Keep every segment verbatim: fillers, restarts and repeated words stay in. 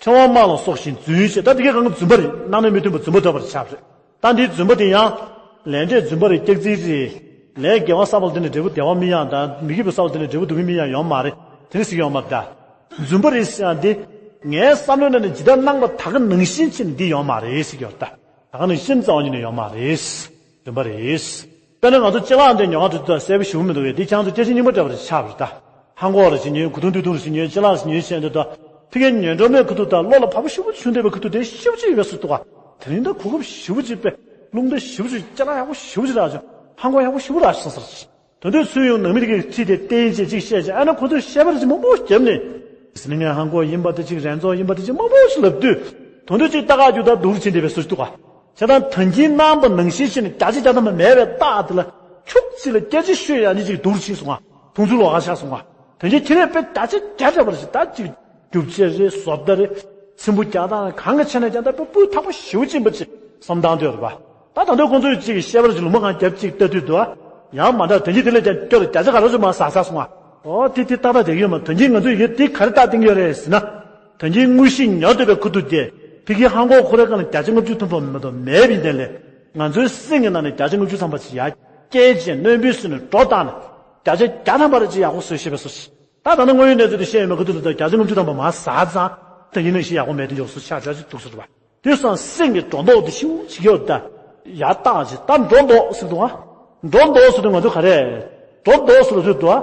ཕྲེང་བ་དམར་ལ་སོགས་ཤིང་རྫུན་ཞེས། ད་དེ་གའི་གང་ག་རྫུན་པ་རེད། སྣང་ནས་མི་མཐུན་པ་རྫུན་པ་འདོད་པར་ཆགས་པ་རེད། ད་འདིའི་རྫུན་པ་དེ་ཡང་། ལས་འབྲས་རྫུན་པ་རེད། སྐྱག་རྫུན་རེད། ལས་དགེ་བ་བསགས་པ་ལ་བརྟེན་ནས་འབྲས་བུ་བདེ་བ་མི་ཡོང་དང་། མི་དགེ་བ་བསགས་པ་ལ་བརྟེན་ནས་འབྲས་བུ་སྡུག་བསྔལ་མི་ཡོང་ཡང་ཡོང་མ་རེད། དེ་འདྲ་ཞིག་ཡོང་མ་རེད་ད། རྫུན་པ་རེད་ཟེར་ཡང་འདི། ངའི་བསམ་བློའི་ནང་ནས་ཇི་ལྟར་སྣང་བ་ད་ག་ནང་བཞིན་བྱས་ནས་འདི་ཡོང་མ་རེད་ཟེར་གྱི་ཡོད་རེད་ད། ད་ག་ནང་བཞིན་རྩ་བ་ཉིད་ནས་ཡོང་མ་རེད། རྫུན་པ་རེད། དཔེར་ན་ང་ཚོ་ཅ་ལག་འདི་ཉོ་ག་འགྲོ་དུས་ད་གསལ་པོ་ཞེ་པོ་མི་འདུག་གས། འདི་ཁྱེད་ཚོ་སྐྱག་རྫུན་རྙིང་པ་འདྲ་བ་རེད་ཆགས་པ་རེད་ད། ཧང་གོ་རེ་ཞིག་ཉོས། གོས་ཐུང་སྟོད་ཐུང་རེ་ཞིག་ཉོས། ཅ་ལག་རེ་ཞིག་ཉོས་བྱས་འདི་ད། ཕ་གིའི་ཉོས་འགྲོ་མེད་ཁུ་ཐུག་ད་བློ་ལ་བབ་པོ་ཞེ་པོ་བྱུང་བསྡད་པའི་ཁུ་ཐུག་དེ་ཞེ་པོ་ཅིག་ཡོད་པའི་བཟོ་འདུག་ག། དེ་རིང་ད་གོ་སྐབས་ཞེ་པོ་ཅིག་པས། རླུང་རྟ་ཞེ་པོ་ཅིག་ཅ་ལག་ཡག་པོ་ཞེ་པོ་ཅིག་རག་བྱུང་། ཧང་གོ་ཡག་པོ་ཞེ་པོ་རག་བྱུང་བསམ་ས་རེད། དོན་དུ་ཚུར་ཡོང་ནང་མི་དེ་གའི་ཁྲིད་དེ་བསྟན་བྱས་ཅིག་བཤད་བྱས། ཨ་ནི་ཁོ་ཚོས་བཤད་པ་རེ་ཅིག་མང་པོ་བརྒྱབ་ནས། ཟིན་ངས་ཧང་གོ་ཡིན་པ་དེ་ཅིག་རན་ཚོགས་ཡིན་པ་དེ་ཅིག་མང་པོ་ཞིག་ལབ་དུས། དོན་དུ་ཅིག་ལྟ་ག་རྒྱུ་ད་སྡུག་རུ་ཕྱིན་བསྡད་པའི་བཟོ་ཞིག་འདུག་ག། བྱས་ཙང་ད་གིན་གནང་བ་ནང་བཞིན་བྱས་ནས་བརྒྱ་ཆ་བརྒྱ་ཐམ་པ་མེད་པའི་རྟགས་དེ་ལ་ཁྱུག་ཅིག་ལ་སྐད་ཆ་ཤོད་ཡ་ནི་ཅིག་སྡུག་རུ་ཕྱིན་སོང་ང་། མཐོང་ཚུལ་ལོགས་ཀ་ཆགས་སོང་ང་། དོན་གྱི་ཁྱེད་རས་དཔེ་བརྒྱ་ཆ་བརྒྱ་འདྲ་པོ་རེད་ཞིག་ད་ཅིག་རྒྱུ་ཆ་རེད། བཟོ་ལྟ་རེད། ཚེམ་བུ་རྒྱག་སྟངས་གང་ག་བྱས་ན་ཀྱང་ད་དཔེ་སྤུས་དག་པོ་ཞེ་པོ་ཅིག་ཡིན་པ་ཅིག་བསམ་སྟངས་དེ་ཡོད་རེད་པ། ད་ད་དུང་ཁོང་ཚོས་ཅིག་བཤད་པ་རེ་ཅིག་ལུང་པ་གང་རྒྱབ་ཅིག་ལྟ་དུས་འདུག་ཨ། ཡང་མ་འདྲ་དོན་གྱི་དེ་ལས་ཀྱང་སྐྱོ་རེད། བརྒྱ་ཆ་ག་རེ་ཅིག་མར་ཟག་ཟག་སོང་ང་། ཨོ་དེ་དེ་ཏག་ཏག་བསྡད་ཀྱི་ཡོད་མ། དོན་གྱི་ང་ཚོས་ཡོད་དེ་ག་རེ་ལྟ་བསྟན་གྱི་ཡོད་རེད་ཟེར་ན། དོན་གྱི་དངོས་གཞི་ཉོ་འདོད་པའི་ཁུ་ཐུག་དེ་ཕ་གིའི་ཧང་གོ་ཁོ་རའི་སྒང་ལ་བརྒྱ་ཆ་ལྔ་བཅུ་ཐམ་པ་མ་གཏོགས་མེད་པ་ཡིན་ནའི་ལས། ང་ཚོའི་སེམས་ཀྱི་ནང་ནས་བརྒྱ་ཆ་ལྔ་བཅུ་ཐམ་པ་ཅིག་ཡར་སྐྱེལ་བྱས་སྣོན་པའི་ཚུལ་ནས་འགྲོ་བཏང་ནས། བརྒྱ་ཆ་བརྒྱ་ཐམ་པ་རེ་ཅིག་ཡག་པོ་བཟོས་ཤེས་པའི་བཟོ་ཞིག་ད་ད་ནི་དངོས་ཡོད་གནས་ཚུལ་དེ་བཤད་ཡོད་མེད་ཁུ་ཐུག་ལ་ད་བརྒྱ་ཆ་ལྔ་བཅུ་ཐམ་པ་མར་ཟག་ཙང་། དེ་ཡིན་ནའི་ཞིག་ཡག་པོ་མེད་དེ་འཇོག་སུ་ཆགས་འདྲ་ཅིག་འདུག་ཟེར་བ། དེ་སང་སེམས་ཀྱི་སྒྲོ་འདོགས་དེ་ཤིང་ཅིག་ཡོད་ད། ཡར་བཏང་ཅིག་ད་སྒྲོ་འདོགས་ཟེར་འདུག་ཨ། སྒྲོ་འདོགས་ཟེར་དུས་ང་ཚོ་ག་རེ། སྒྲོ་འདོགས་ཟེར་དུས་འདུག་ཨ།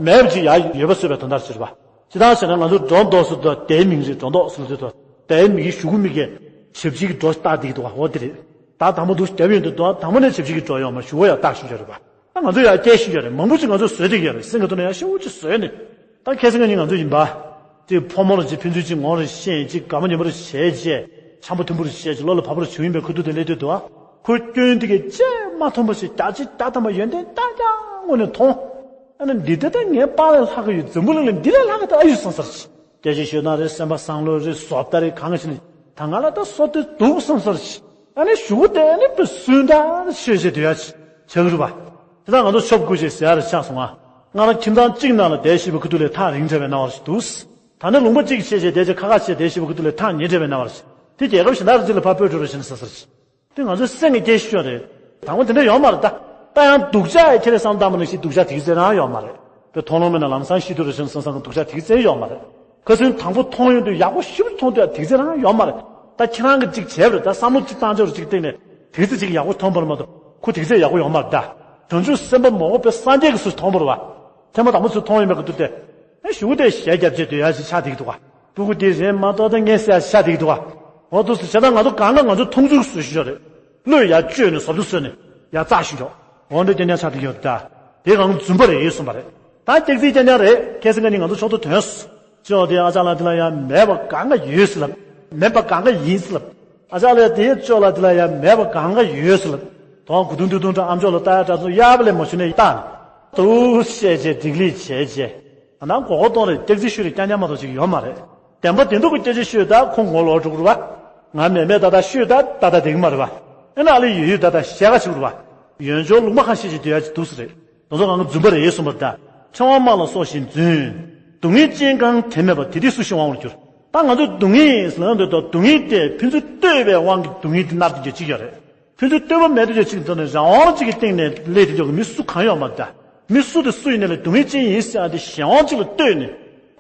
མེད་པ་ཅིག་ཡར་ཡོད་པ་བཟོས་པའི་དོན་དག་ཟེར་བ། ཅི་ལྟར་ཟེར་ན་ང་ཚོ་སྒྲོ་འདོགས་ཟེར་དུས་དེའི་མིང་རེད། སྒྲོ་འདོགས་ཟེར་དུས་དེའི་མིང་གི་གཞུག་གུ་མིག་གིས་ཞབས་ཕྱི་གི་སྒྲོ་བཏགས་བསྡད་ཀྱི་འདུག་ཨ། འོ་དེ་རེད། ད་དང་པོ་འདུག་རྒྱབ་ཡོང་དུས་འདུག་ཨ། དང་པོ་ནས་ཞབས་ཕྱི་གི་སྒྲོ་ཡོང་མ་གཞུག་གུ་ཡར་བཏགས་ཤིག་ཡོད་རེད་པ། ད་ང་ཚོ་ཡར་སྐྱེལ་བཞིན་ཡོད་རེད། མང་པོ་ཅིག་ང་ཚོ་བཟོས་བསྡད་ཀྱི་ཡོད་རེད། སེམས་ཀྱི་ཐོག་ནས་ཡར་ཤུགས་ཅིག་བཟོས་ནས། ད་ཁ་སང་ཁ་ཉིན་ང་ཚོ་ཡིན་པ། ཅིག་ཕོ་མོ་ལ་ཅིག་ཕན་ཚུན་ཅིག་ངོ་རེ་ཤེས། ཅིག་དགའ་མོ་ཉེ་མོ་རེ་བྱས་རྗེས། འཆམ་པོ་མཐུན་པོ་རེ་བྱས་རྗེས་བློ་ལ་བབ་པོ་རེ་བྱུང་ཡིན་པའི་ཁུ་ཐུག་དེ་སླེབས་དུས་འདུག་ཨ། ཁོའི་སྐྱོན་དེ་གའི་ཅིག་མ་མཐོང་པ་ཞིག་བརྒྱ་ཆ་བརྒྱ་ཐམ་པ་ཡོན་ཏན་རྐྱང་རྐྱང་ངོས་ནས་མཐོང་། ཨ་ནི་འདི་ལྟ་ད་ངའི་པཱ་ལས་ལྷག་གི་ཡོད། འཛམ་བུ་གླིང་ལ་འདི་ལས་ལྷག་གི་ད་ཨ་ཡོད་བསམ་ས་རེད། སྐད་ཆ་ཤོད་སྟངས་རེད། སེམས་པ་བཟང་ལོས་རེད། བཟོ་ལྟ་རེད། གང་ཞིག་ནི་ད་ང་ལ་ད་བཟོ་དེ་འདུག་བསམ་ས་རེད། ཨ་ནི་གཞུག་གུ་དེ་ཨ་ནི་དཔེ་སུན་ད་ཤོད་བྱེད་དུ་ཡ་ཆ་གི་རུ་བ། དེ་དག་ང་ཚོ་ཆོབ་དགོས་ཞེས་ཟེར་ཡ་རེ་ཆགས་སོང་ང་། ང་རང་ཁྱིམ་ཚང་གཅིག་ནང་ལ་བསྡད་བཞིན་པའི་ཁུ་ཐུག་ལས་ཐག་རིང་བྲལ་བའི་སྣང་བ་ཞིག་འདུག་ད་ནི་ལུང་པ་གཅིག་བྱས་བྱས་བསྡད་བྱས་ཁ་ཁ་བྱས་བསྡད་བཞིན་པའི་ཁུ་ཐུག་ལས་ཐག་ཉེ་བྲལ་བའི་སྣང་བ་ཞིག་དེ་རྒྱལ་ཁབ་གཞན་དག་རེ་གཅིག་ལ་ཕར་སྤོས་འགྲོ་རེ་བཞིན་ས་སར་ཞིག་དེ་ང་ཚོའི་སེམས་ཀྱི་སྐད་ཤོད་རེད། དང་པོ་དེ་འདྲ་ཡོད་མ་རེད་ད། ད་ཡང་སྡུག་ཅག་ཡ་ཁྱེད་རེ་བསམ་བཏང་པ་ནང་བཞིན་སྡུག་ཅག་དེ་ག་ཚོད་རང་ཡོད་མ་རེད། དཔེ་མཐོང་ལོང་མེད་ན་ལམ་སང་ཤི་དུས་རེ་བཞིན་སང་སང་གི་སྡུག་ཅག་དེ་ག་ཚོད་ཡོད་མ་རེད། ཁ་སང་དང་པོ་མཐོང་ཡོང་དུས་ཡག་པོ་ཞེ་པོ་མཐོང་དུས་ཡ་དེ་ག་ཚོད་རང་ཡོད་མ་རེད། ད་ཁྱེད་རང་གིས་གཅིག་བྱས་པ་རེད། ད་བསམ་བློ་གཅིག་བཏང་ཆོག་རེ་གཅིག་བཏང་ནས་དེ་ག་ཚོད་གཅིག་ཡག་པོ་མཐོང་པ་རེད་མ་གཏོགས་ཁོ་དེ་ག་ཚོད་ཡག་པོ་ཡོད་མ་རེད་ད། བྱང་ཆུབ་སེམས་དཔའ་མང་པོ་དཔེ་སངས་རྒྱས་ཀྱི་ཚུལ་མཐོང་པ་རེད་བ། ཐེངས་མ་དང་པོ་ཚུར་མཐོང་ཡོང་པའི་སྐབས་དུས་དེ། ཨེ་གཞུག་གུ་དེ་གཞས་རྒྱབ་བྱས་སྡོད་ཡ་ཞིག་ཆགས་བསྡད་ཀྱི་འདུག་ག་སྤུ་གུ་དེ་རེད་མ་གཏོགས་ད་ངས་ཟེར་ཡ་ཞིག་ཆགས་བསྡད་ཀྱི་འདུག་ག་འོ་འདུག་སེ་བྱས་ཙང་ང་ཚོ་གང་ག་ང་ཚོ་མཐོང་ཚུལ་བཟོ་ཤེས་ཀྱི་ཡོད་རེད། བློས་ཡར་བཅོས་ནས་བཟོ་འདུག་བཟོས་ནས་ཡར་བཙགས་ཤེས་ཀྱི་ཡོད། འོ་འདྲ་རྐྱང་རྐྱང་ཆགས་བསྡད་ཀྱི་ཡོད་རེད་ད། དེ་གང་རྫུན་པ་རེད་གསུངས་པ་རེད། ད་སྐྱག་རྫུན་རྐྱང་རྐྱང་རེད། ཁ་སང་ཁ་ཉིན་ང་ཚོ་ཕྱོགས་མཐོ་ཐོན་སོང་། ཅོག་དེ་ཨ་ཅག་ལགས་དེ་ལ་ཡང་མེད་པ་གང་ག་ཡོད་ཟེར་ལབ། མེད་པ་གང་ག་ཡིན་ཟེར་ལབ། ཨ་ཅག་ལགས་དེ་ཅོག་ལགས་དེ་ལ་ཡང་མེད་པ་གང་ག་ཡོད་ཟེར་ལབ། དོང་གུ་དུང་དུ་དུང་འདྲ་ཨམ་ཅོག་ལ་ལྟ་ཡ་འདྲ་ཚོ་གཡར་པ་ལས་མ་ཞུ་ནས་བཏང་། དུ་བཤད་བྱས་སྒྲིག་ལི་བྱས་བྱས། ང་ནང་མགོ་སྐོར་གཏོང་རེད། སྐྱག་རྫུན་ཤོད་རེད། རྐྱང་རྐྱང་མ་གཏོགས་ཅིག་ཡོད་མ་རེད། བདེན་པ་བདེན་མདོག་གི་སྐད་ཆ་ཤོད་ད་ཁོ་ངོ་ལོག་འགྲོ་གི་རེད་བ། ང་མེད་མེད་ད་ད་ཤོད་ད་ད་ད་བསྡད་ཀྱི་མ་རེད་བ། ཨེ་ན་ཨ་ལེ་ཡོད་ཡོད་ད་ད་བཤད་ག་ཞིག་རེད་བ། ཡོན་ཆོལ་ལུང་པ་ཁ་ཤས་ཤིག་སྡོད་ཡ་ཅིག་འདུག་ས་རེད། དེ་ཚོ་གང་ག་རྫུན་པ་རེད་གསུངས་པ་རེད་ད། ཕྲེང་བ་དམར་ལ་སོགས་ཤིང་རྫུན། སྡུག་བསྔལ་ཅན་གང་དེ་མེད་པ། དེ་དེ་སུ་ཞིག་དབང་བར་འགྱུར། ད་ང་ཚོ་སྡུག་བསྔལ་ཟེར་ལབ་འདོད་དོ། སྡུག་བསྔལ་དེ་ཕན་ཚུན་ལྟོས་པའི་དབང་གིས་སྡུག་བསྔལ་དེ་མནར་ཏེ་འགྱོ་ཅིག་ཡོད་རེད། ཕན་ཚུན་ལྟོས་པ་མེད་དུ་ཡོད་ཅིག་འདུག་ནས་རང་དབང་གཅིག་གི་སྟེང་ནས་སླེབས་ཏེ་འགྱོ་གི་མི་སུ་གང་ཡོད་མ་རེད་ད། མི་སུ་དེ་སུ་ཡིན་ནའི་ལས་སྡུག་བསྔལ་ཅན་ཡིན་ཟེར་ཡ་དེ་གཞན་དབང་གཅིག་ལ་ལྟོས་ནས།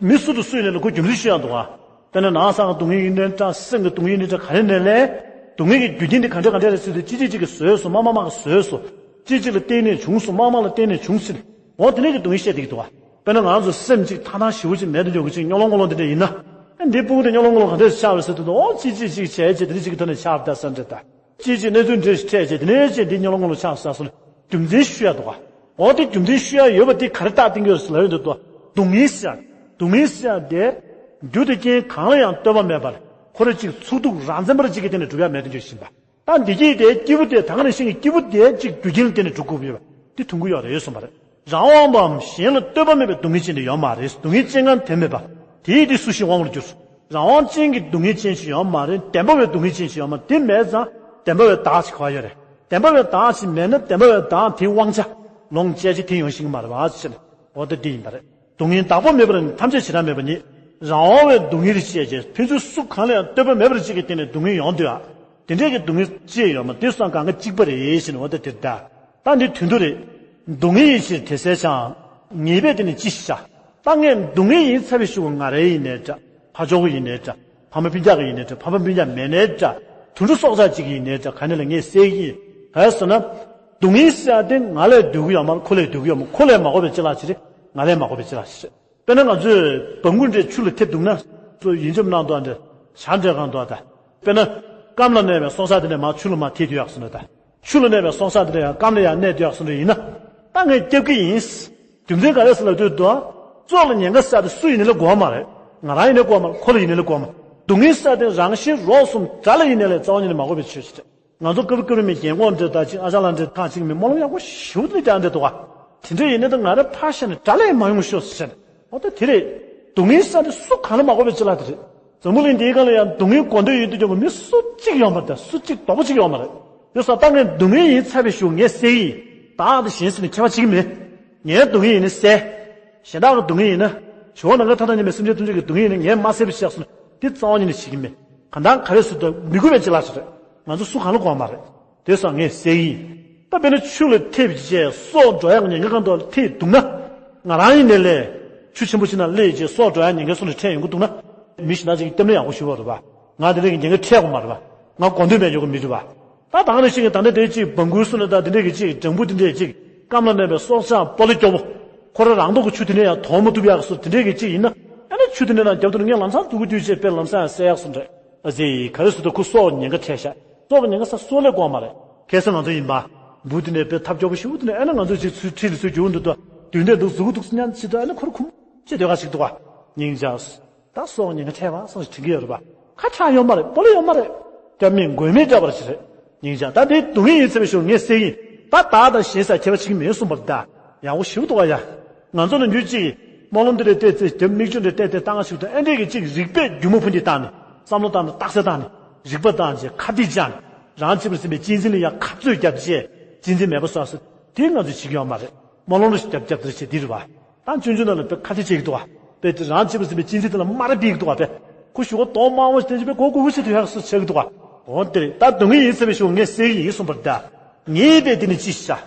མི་སུ་དེ་སུ་ཡིན་ནའི་ལས་ཁོ་རྒྱུ་མཚན་ཤོད་ཡ་འདུག་ཨ། དཔེར་ན་ནང་སང་གི་སྡུག་བསྔལ་ཡིན་ནའི་འདྲ། སེམས་ཀྱི་སྡུག་བསྔལ་ཡིན་ནའི་འདྲ། ག་རེ་ནའི་ལས། སྡུག་བསྔལ་གྱི་རྒྱུ་རྐྱེན་དེ་ག་འདྲ་ག་འདྲ་རེད་ཟེར་དུས་གཅིག་གཅིག་གཅིག་གིས་བཟོས་སོང་། མ་མ་མ་གིས་བཟོས་སོང་། གཅིག་གཅིག་ལ་བརྟེན་ནས་བྱུང་སོང་། མ་མ་ལ་བརྟེན་ནས་བྱུང་ཟེར། འོ་དེ་ནས་ཀྱི་སྡུག་བསྔལ་བཤད་བསྡད་ཀྱི་འདུག་བ། དཔེར་ན་ང་ཚོ་སེམས་གཅིག་ཐང་ཐང་ཞེ་པོ་ཅིག་མེད་དུ་འཇོག་གི་ཅིག་སྙོ་ལོང་སྔོ་ལོང་དེ་འདྲ་ཡིན་ན། ཨ་འདི་སྤུ་གུ་དེ་སྙོ་ལོང་སྔོ་ལོང་ག་འདྲས་ཆགས་རེད་ཟེར་དུས་འོ་གཅིག་གཅིག་གཅིག་བྱས་བྱས་དེ་འདྲ་ཅིག་གི་ཐོག་ནས་ཆགས་པ་ད་བསམ་འདྲ་ད། གཅིག་གཅིག་གནས་ཚུལ་འདྲ་ཞིག་འཕྲད་བྱས་དེ་ནས་བྱས་འདི་སྙོ་ལོང་སྔོ་ལོང་ཆགས་ས་སོང་ནས་རྒྱུ་མཚན་ཞུ་ཡ་འདུག་ག་འོ་དེ་རྒྱུ་མཚན་ཞུ་ཡ་ཡོད་པ་དེ་ག་རེ་རྟགས་བསྟན་གྱི་ཡོད་ཟེར་ལབ་ཡོང་དུས་འདུག་ག་སྡུག་བསྔལ་ཟེར་ཡ། སྡུག་བསྔལ་ཟེར་ཡ་དེ། རྒྱུ་དེ་རྐྱེན་གང་ལ་ཡང་ལྟོས་པ་མེད་པར་ཁོ་རང་གཅིག་ཚུགས་ཐུག་རང་བཙན་པ་རང་གཅིག་གི་སྟེང་ནས་གྲུབ་ཡ་མེད་དུ་འཇོག་བཞིན་པ། ད་འདི་གྱིས་དེ་སྐྱེས་བུ་དེ་ད་ག་ནང་བཞིན་གྱི་སྐྱེས་བུ་དེ་གཅིག་རྒྱུ་རྐྱེན་ལ་བརྟེན་ནས་གྲུབ་དགོས་པ་ཡོད་པ་འདི་མཐོང་གི་ཡོད་རེད་གསུངས་པ་རེད། རང་དབང་པའམ་གཞན་ལ་ལྟོས་པ་མེད་པའི་སྡུག་བསྔལ་ཅན་དེ་ཡོད་མ་རེད། སྡུག་བསྔལ་ཅན་གང་དེ་མེད་པ། དེས་དེ་སུ་ཞིག་དབང་བར་འགྱུར། རང་དབང་ཅན་གྱི་སྡུག་བསྔལ་ཅན་ཞིག་ཡོད་མ་རེད། བདེན་པ་བའི་སྡུག་བསྔལ་ཅན་ཞིག་ཡོད་མ་རེད། དེ་མེད་ཙང་བདེན་པ་བའི་བདག་ཅིག་ག་པར་ཡོད་རེད། བདེན་པ་བའི་བདག་ཅིག་མེད་ན་བདེན་པ་བའི་བདག་དེའི་དབང་ཆ་ལོངས་སྤྱད་ཅིག་དེ་ཡོང་ཤེས་ཀྱི་མ་རེད་བ་ཟེར་ནས་འོ་ད་འདི་ཡིན་པ་རེད། སྡུག་བསྔལ་བདག་པོ་མེད་པར་ནི་ཐམས་ཅད་བྱེ་བྲག་མེད་པ་ཉིད། རང་དབང་བའི་སྡུག་བསྔལ་བཤད་བྱས། ཕན་ཚུན་སུ་གང་ལ་ཡང་ལྟོས་པ་མེད་པར་གཅིག་གི་སྟེང་ནས་སྡུག་བསྔལ་ཡོང་དུས་ཨ། དེ་འདྲས་ཀྱི་སྡུག་བསྔལ་ཅི་ཡང་ཡོད་མ་རེད། དེ་སོང་གང་ག་གཅིག་པ་རེད་ཟེར་ནས། འོ་ད་དེ་རེད་ད། ད་འདི་དོན་དུ་རེད། སྡུག་བསྔལ་ཡིན་ཕྱིར་དེ་བསལ་བྱ། ངེས་པས་དེ་ནི་ཅི་ཞིག་བྱ། ད་ངས་སྡུག་བསྔལ་ཡིན་ཚར་བའི་གཞུག་གུ་ང་རའི་ཡིན་ནའི་འདྲ། ཕ་ཇོ་གི་ཡིན་ནའི་འདྲ། ཕ་མ་སྤུན་ཀྱག་གི་ཡིན་ནའི་འདྲ། ཕ་མ་སྤུན་ཀྱག་མེད་ནའི་འདྲ། དུད་འགྲོ་སྲོག་ཆགས་གཅིག་གི་ཡིན་ནའི་འདྲ། ག་ནས་ལ་ངས་བསལ་གྱི་ཡིན། ག་རེ་ཟེར་ན། སྡུག་བསྔལ་ཟེར་ཡ་དེ་ང་ལས་སྡུག་གི་ཡོད་མ་རེད། ཁོ་ལས་སྡུག་གི་ཡོད་མ་རེད། ཁོ་ལས་མ་དགོས་པའི་ཅི་ལ་ཅི་རེད། ང་ལས་མ་དགོས་པའི་ཅི་ལ་ཅི་རེད། དཔེར་ན་ང་ཚོས་སྦྲང་ཀུ་འདྲས་ཆུ་ལ་ཐེབས་འདུག་ན། ཚོ་ཡིན་འཇོམས་གནང་འདུག་འདྲ། ཞག་འདྲ་གང་འདུག་ད། དཔེར་ན། སྐམ་ལ་གནས་པའི་སྲོག་ཆགས་དེ་འདྲས་མར་ཆུ་ལ་མར་ཐེབས་དུས་ཡག་སོང་ན་ད། ཆུ་ལ་གནས་པའི་སྲོག་ཆགས་དེ་འདྲས་ཡང་སྐམ་ལ་ཡང་གནས་དུས་ཡག་སོང་འདྲ་ཡིན་ན། ད་ངས་སྐྱབས་ཀྱི་ཡིན། རྒྱུ་མཚན་ག་རེ་ཟེར་ལབ་དུས་འདུག་ཨ། སྲོག་ལ་ཉེན་ཁ་ཟེར་དེ་སུ་ཡིན་ནའི་ལ་དགོས་མ་རེད། ང་རང་ཡིན་ནའི་དགོས་མ་རེད། ཁོ་ལ་ཡིན་ནའི་ལ་དགོས་མ་རེད། སྡུག་བསྔལ་ཟེར་དེ་རང་བཞིན་རོགས་གསུམ་དགྲ་ལ་ཡིན་ནའི་ལ་རྩ་བ་ཉིད་ནས་མ་དགོས་པའི་ཆོས་ཤིག་རེད། ང་ཚོ་སྐབས་རེ་སྐབས་རེ་མི་རྒན་གོག་འདྲ་དང་ཅིག་ཨ་ཅག་ལགས་འདྲ་ཁག་ཅིག་མི་སྨོན་ལམ་ཡག་པོ་ཞེ་པོ་ཅིག་རྒྱག་འདྲ་འདུག་ག། དེ་འདྲ་ཡིན་ན་ད་ང་རང་ཕར་བཞག་ནས་དགྲ་ལ་ཡང་མ་ཡོང་ཤོག་ཟེར་ནས། འོ་ད་དེ་རེད། སྡུག་བསྔལ་ཟེར་དེ་སུ་གང་ལ་མ་དགོས་པའི་ཅི་ལ་དེ་རེད། འཛམ་བུ་གླིང་འདིའི་སྒང་ལ་ཡང་སྡུག་བསྔལ་དགོས་འདོད་ཡོད་དུས་ཀྱང་མི་སུ་གཅིག་ཡོད་མ་རེད། སུ་གཅིག་རྡོག་པོ་གཅིག་ཡོད་མ་རེད། དེ་སོང་ད་ངས་སྡུག་བསྔལ་ཡིན་ཚར་བའི་གཞུག་ངས་བསལ་གྱི་ཡིན། བདག་དང་གཞན་ཟེར་ནས་ཁྱད་པར་བྱེད་ཀྱི་མེད། ངའི་སྡུག་བསྔལ་ཡིན་ན་བསལ། གཞན་དག་གི་སྡུག་བསྔལ་ཡིན་ན། ཇོ་བོ་ནམ་མཁའི་མཐའ་དང་མཉམ་པའི་སེམས་ཅན་ཐམས་ཅད་ཀྱི་སྡུག་བསྔལ་ཡིན་ན་ངས་མ་བསལ་བའི་ཕྱིར་སོང་ན་དེ་རྩ་བ་ཉིད་ནས་བྱེད་ཀྱི་མེད། གང་ལྟར་ག་རེ་ཟེར་དུས་མི་དགོས་པའི་ཅི་ལ་ཅི་རེད། ང་ཚོ་སུ་གང་ལ་དགོས་མ་རེད། དེ་སོང་ངས་བསལ་གྱི་ཡིན། ད་དཔེར་ན་ཆུ་ལ་ཐེབས་བྱས་སྲོག་འགྲོ་ཡག་ཉེན་ཁ་གང་དུ་ཐེབས་འདུག་ན། ང་རང་ཡིན་ནའི་ལས། ཆུ་ཆེན་པོ་ཅིག་ནང་སླེབས་རྗེས་སྲོག་འགྲོ་ཡག་ཉེན་ཁ་སོང་ནས་འཕྲད་ཡོང་གི་འདུག་ན། མི་གཞན་དག་ཅིག་གིས་སྟབས་ནི་ཡག་པོ་ཞུ་བ་རེད་པ། ང་དེ་འདྲ་གི་ཉེན་ཁ་འཕྲད་དགོས་མ་རེད་པ། ང་དགོས་འདོད་མེད་ཡོད་གི་མི་རེད་པ། ད་ད་ག་ནང་བཞིན་གྱི་ད་ལྟ་དེ་ཅིག་སྦྲང་བུ་སོང་ན་ད་དེ་འདྲ་གི་ཅིག་སྦྲང་བུ་དེ་འདྲ་ཅིག་སྐམ་ལ་གནས་པའི་སྲོག་ཆགས་སྤོ་ལོ་སྐྱོ་བོ། ཁོ་རང་རང་མདོག་གི་ཆུ་དེ་ནས་ཡང་དོང་མ་ཐུབ་ཡག་སོ་དེ་འདྲ་གི་ཅིག་ཡིན་ན། ཨ་ནི་ཆུ་དེ་ནས་ནང་རྒྱབ་ཏུ་ངས་ལམ་སང་འཛུལ་གི་དུས་ཆེད་དཔེ་ལམ་སང་ཡང་བསད་ཡག་སོང་འདྲ། ཨ་ཙི། ག་རེ་ཟེར་དུས་ཁོ་སྲོག་ཉེན་ཁ་འཕྲད་ཤག་སྲོག་གི་ཉེན་ཁ་ས་སྲོག་ལས་དགོས་མ་རེད། ཁ་སང་ང་ཚོ་ཡིན་པ། འབུ་དེ་ནས་དཔེ་ཐབས་སྐྱོ་པོ་ཞེ་པོ་དེ་ནས་ཨ་ནི་ང་ཚོ་ཅིག་ཚུར་ཁྲིད་ལ་ཚུར་རྒྱུག་འདུག་ཏོ། དུས་འདས་འདུག་གཟུགས་འདུག་སྙམ་ཅིག་ཏུ་ཨ་ནི་ཁོར་ཁུམ་ཅེས་སྡོད་ག་ཞིག་འདུག་ག། སྙིང་རྗེ། ད་སྲོག་ཉེན་ཁ་འཕྲད་པ་སོགས་ཤིག་དྲན་གྱི་ཡོད་རེད་པ། ཁ་ཁྲག་ཡོད་མ་རེད། སྤོ་ལོ་ཡོད་མ་རེད། སྐྱབས་མེད་མགོན་མེད་འདྲ་བར་ཞིག་རེད། སྙིང་རྗེ། ད་དེ་སྡུག་བསྔལ་ཡིན་ཚར་བའི་གཞུག་ངས་བསལ་གྱི་ཡིན། ད་བདག་དང་གཞན་ཟེར་ཁྱད་པར་ཕྱེ་གི་མེད་གསུངས་པ་རེད་ད། ཡག་པོ་ཞེ་པོ་འདུག་ག་ཡ། ང་ཚོ་ནི་ཉུལ་ཅིག་སྨོན་ལམ་འདི་འདྲ་བལྟས་ཚེ་རྒྱབ་མིག་ཆུ་འདྲ་བལྟས་ཏེ་ལྟ་ང་ཞིག་ཏུ་ཨེ་འདྲས་ཀྱི་ཅིག་རིག་པས་སྒྱུ་མ་ཕུང་འདི་བཏང་ནས་བསམ་བློ་བཏང་ནས་རྟགས་གསལ་བཏང་ནས་རིག་པ་བཏང་རྗེས་ཁ་གཏད་བཅག་ནས་རང་གཅེས་པར་འཛིན་པའི་གཅེས་འཛིན་ལ་ཡང་ཁ་རྩོད་བརྒྱབ་རྗེས་གཅེས་འཛིན་མེད་པ་བཟོ་ས་དེ་ང་ཚོས་བྱེད་ཀྱི་ཡོད་མ་རེད། སྨོན་ལམ་ལ་ཞིག་རྒྱབ་རྒྱབ་དེ་བྱེད་འདི་རེད་བ། ད་སྤྱོད་འཇུག་ནང་ལ་དཔེ་ཁ་གཏད་བཅག་གི་འདུག་བ། དཔེ་དེ་རང་གཅེས་པར་འཛིན་པའི་གཅེས་འཛིན་དེ་ལ་སྨ་ར་ཕྱིན་གྱི་འདུག་བ། དཔེ་ཁོ་ཞུ་བ་གདོང་དམར་པོ་ཞིག་བསྟན་རྗེས་དཔེ་མགོ་སྒུར་སྒུར་བྱེད་དུས་ཧེག་སུ་ཆགས་ཀྱི་འདུག་བ། འོ་དེ་རེད། ད་སྡུག་བསྔལ་ཡིན་ཟེར་བའི་གཞུག་ངས་བསལ་གྱི་ཡིན་གསུངས་པ་རེད་ད། ངེས་པས་འདི་ནི་ཅི་ཞིག་བྱ།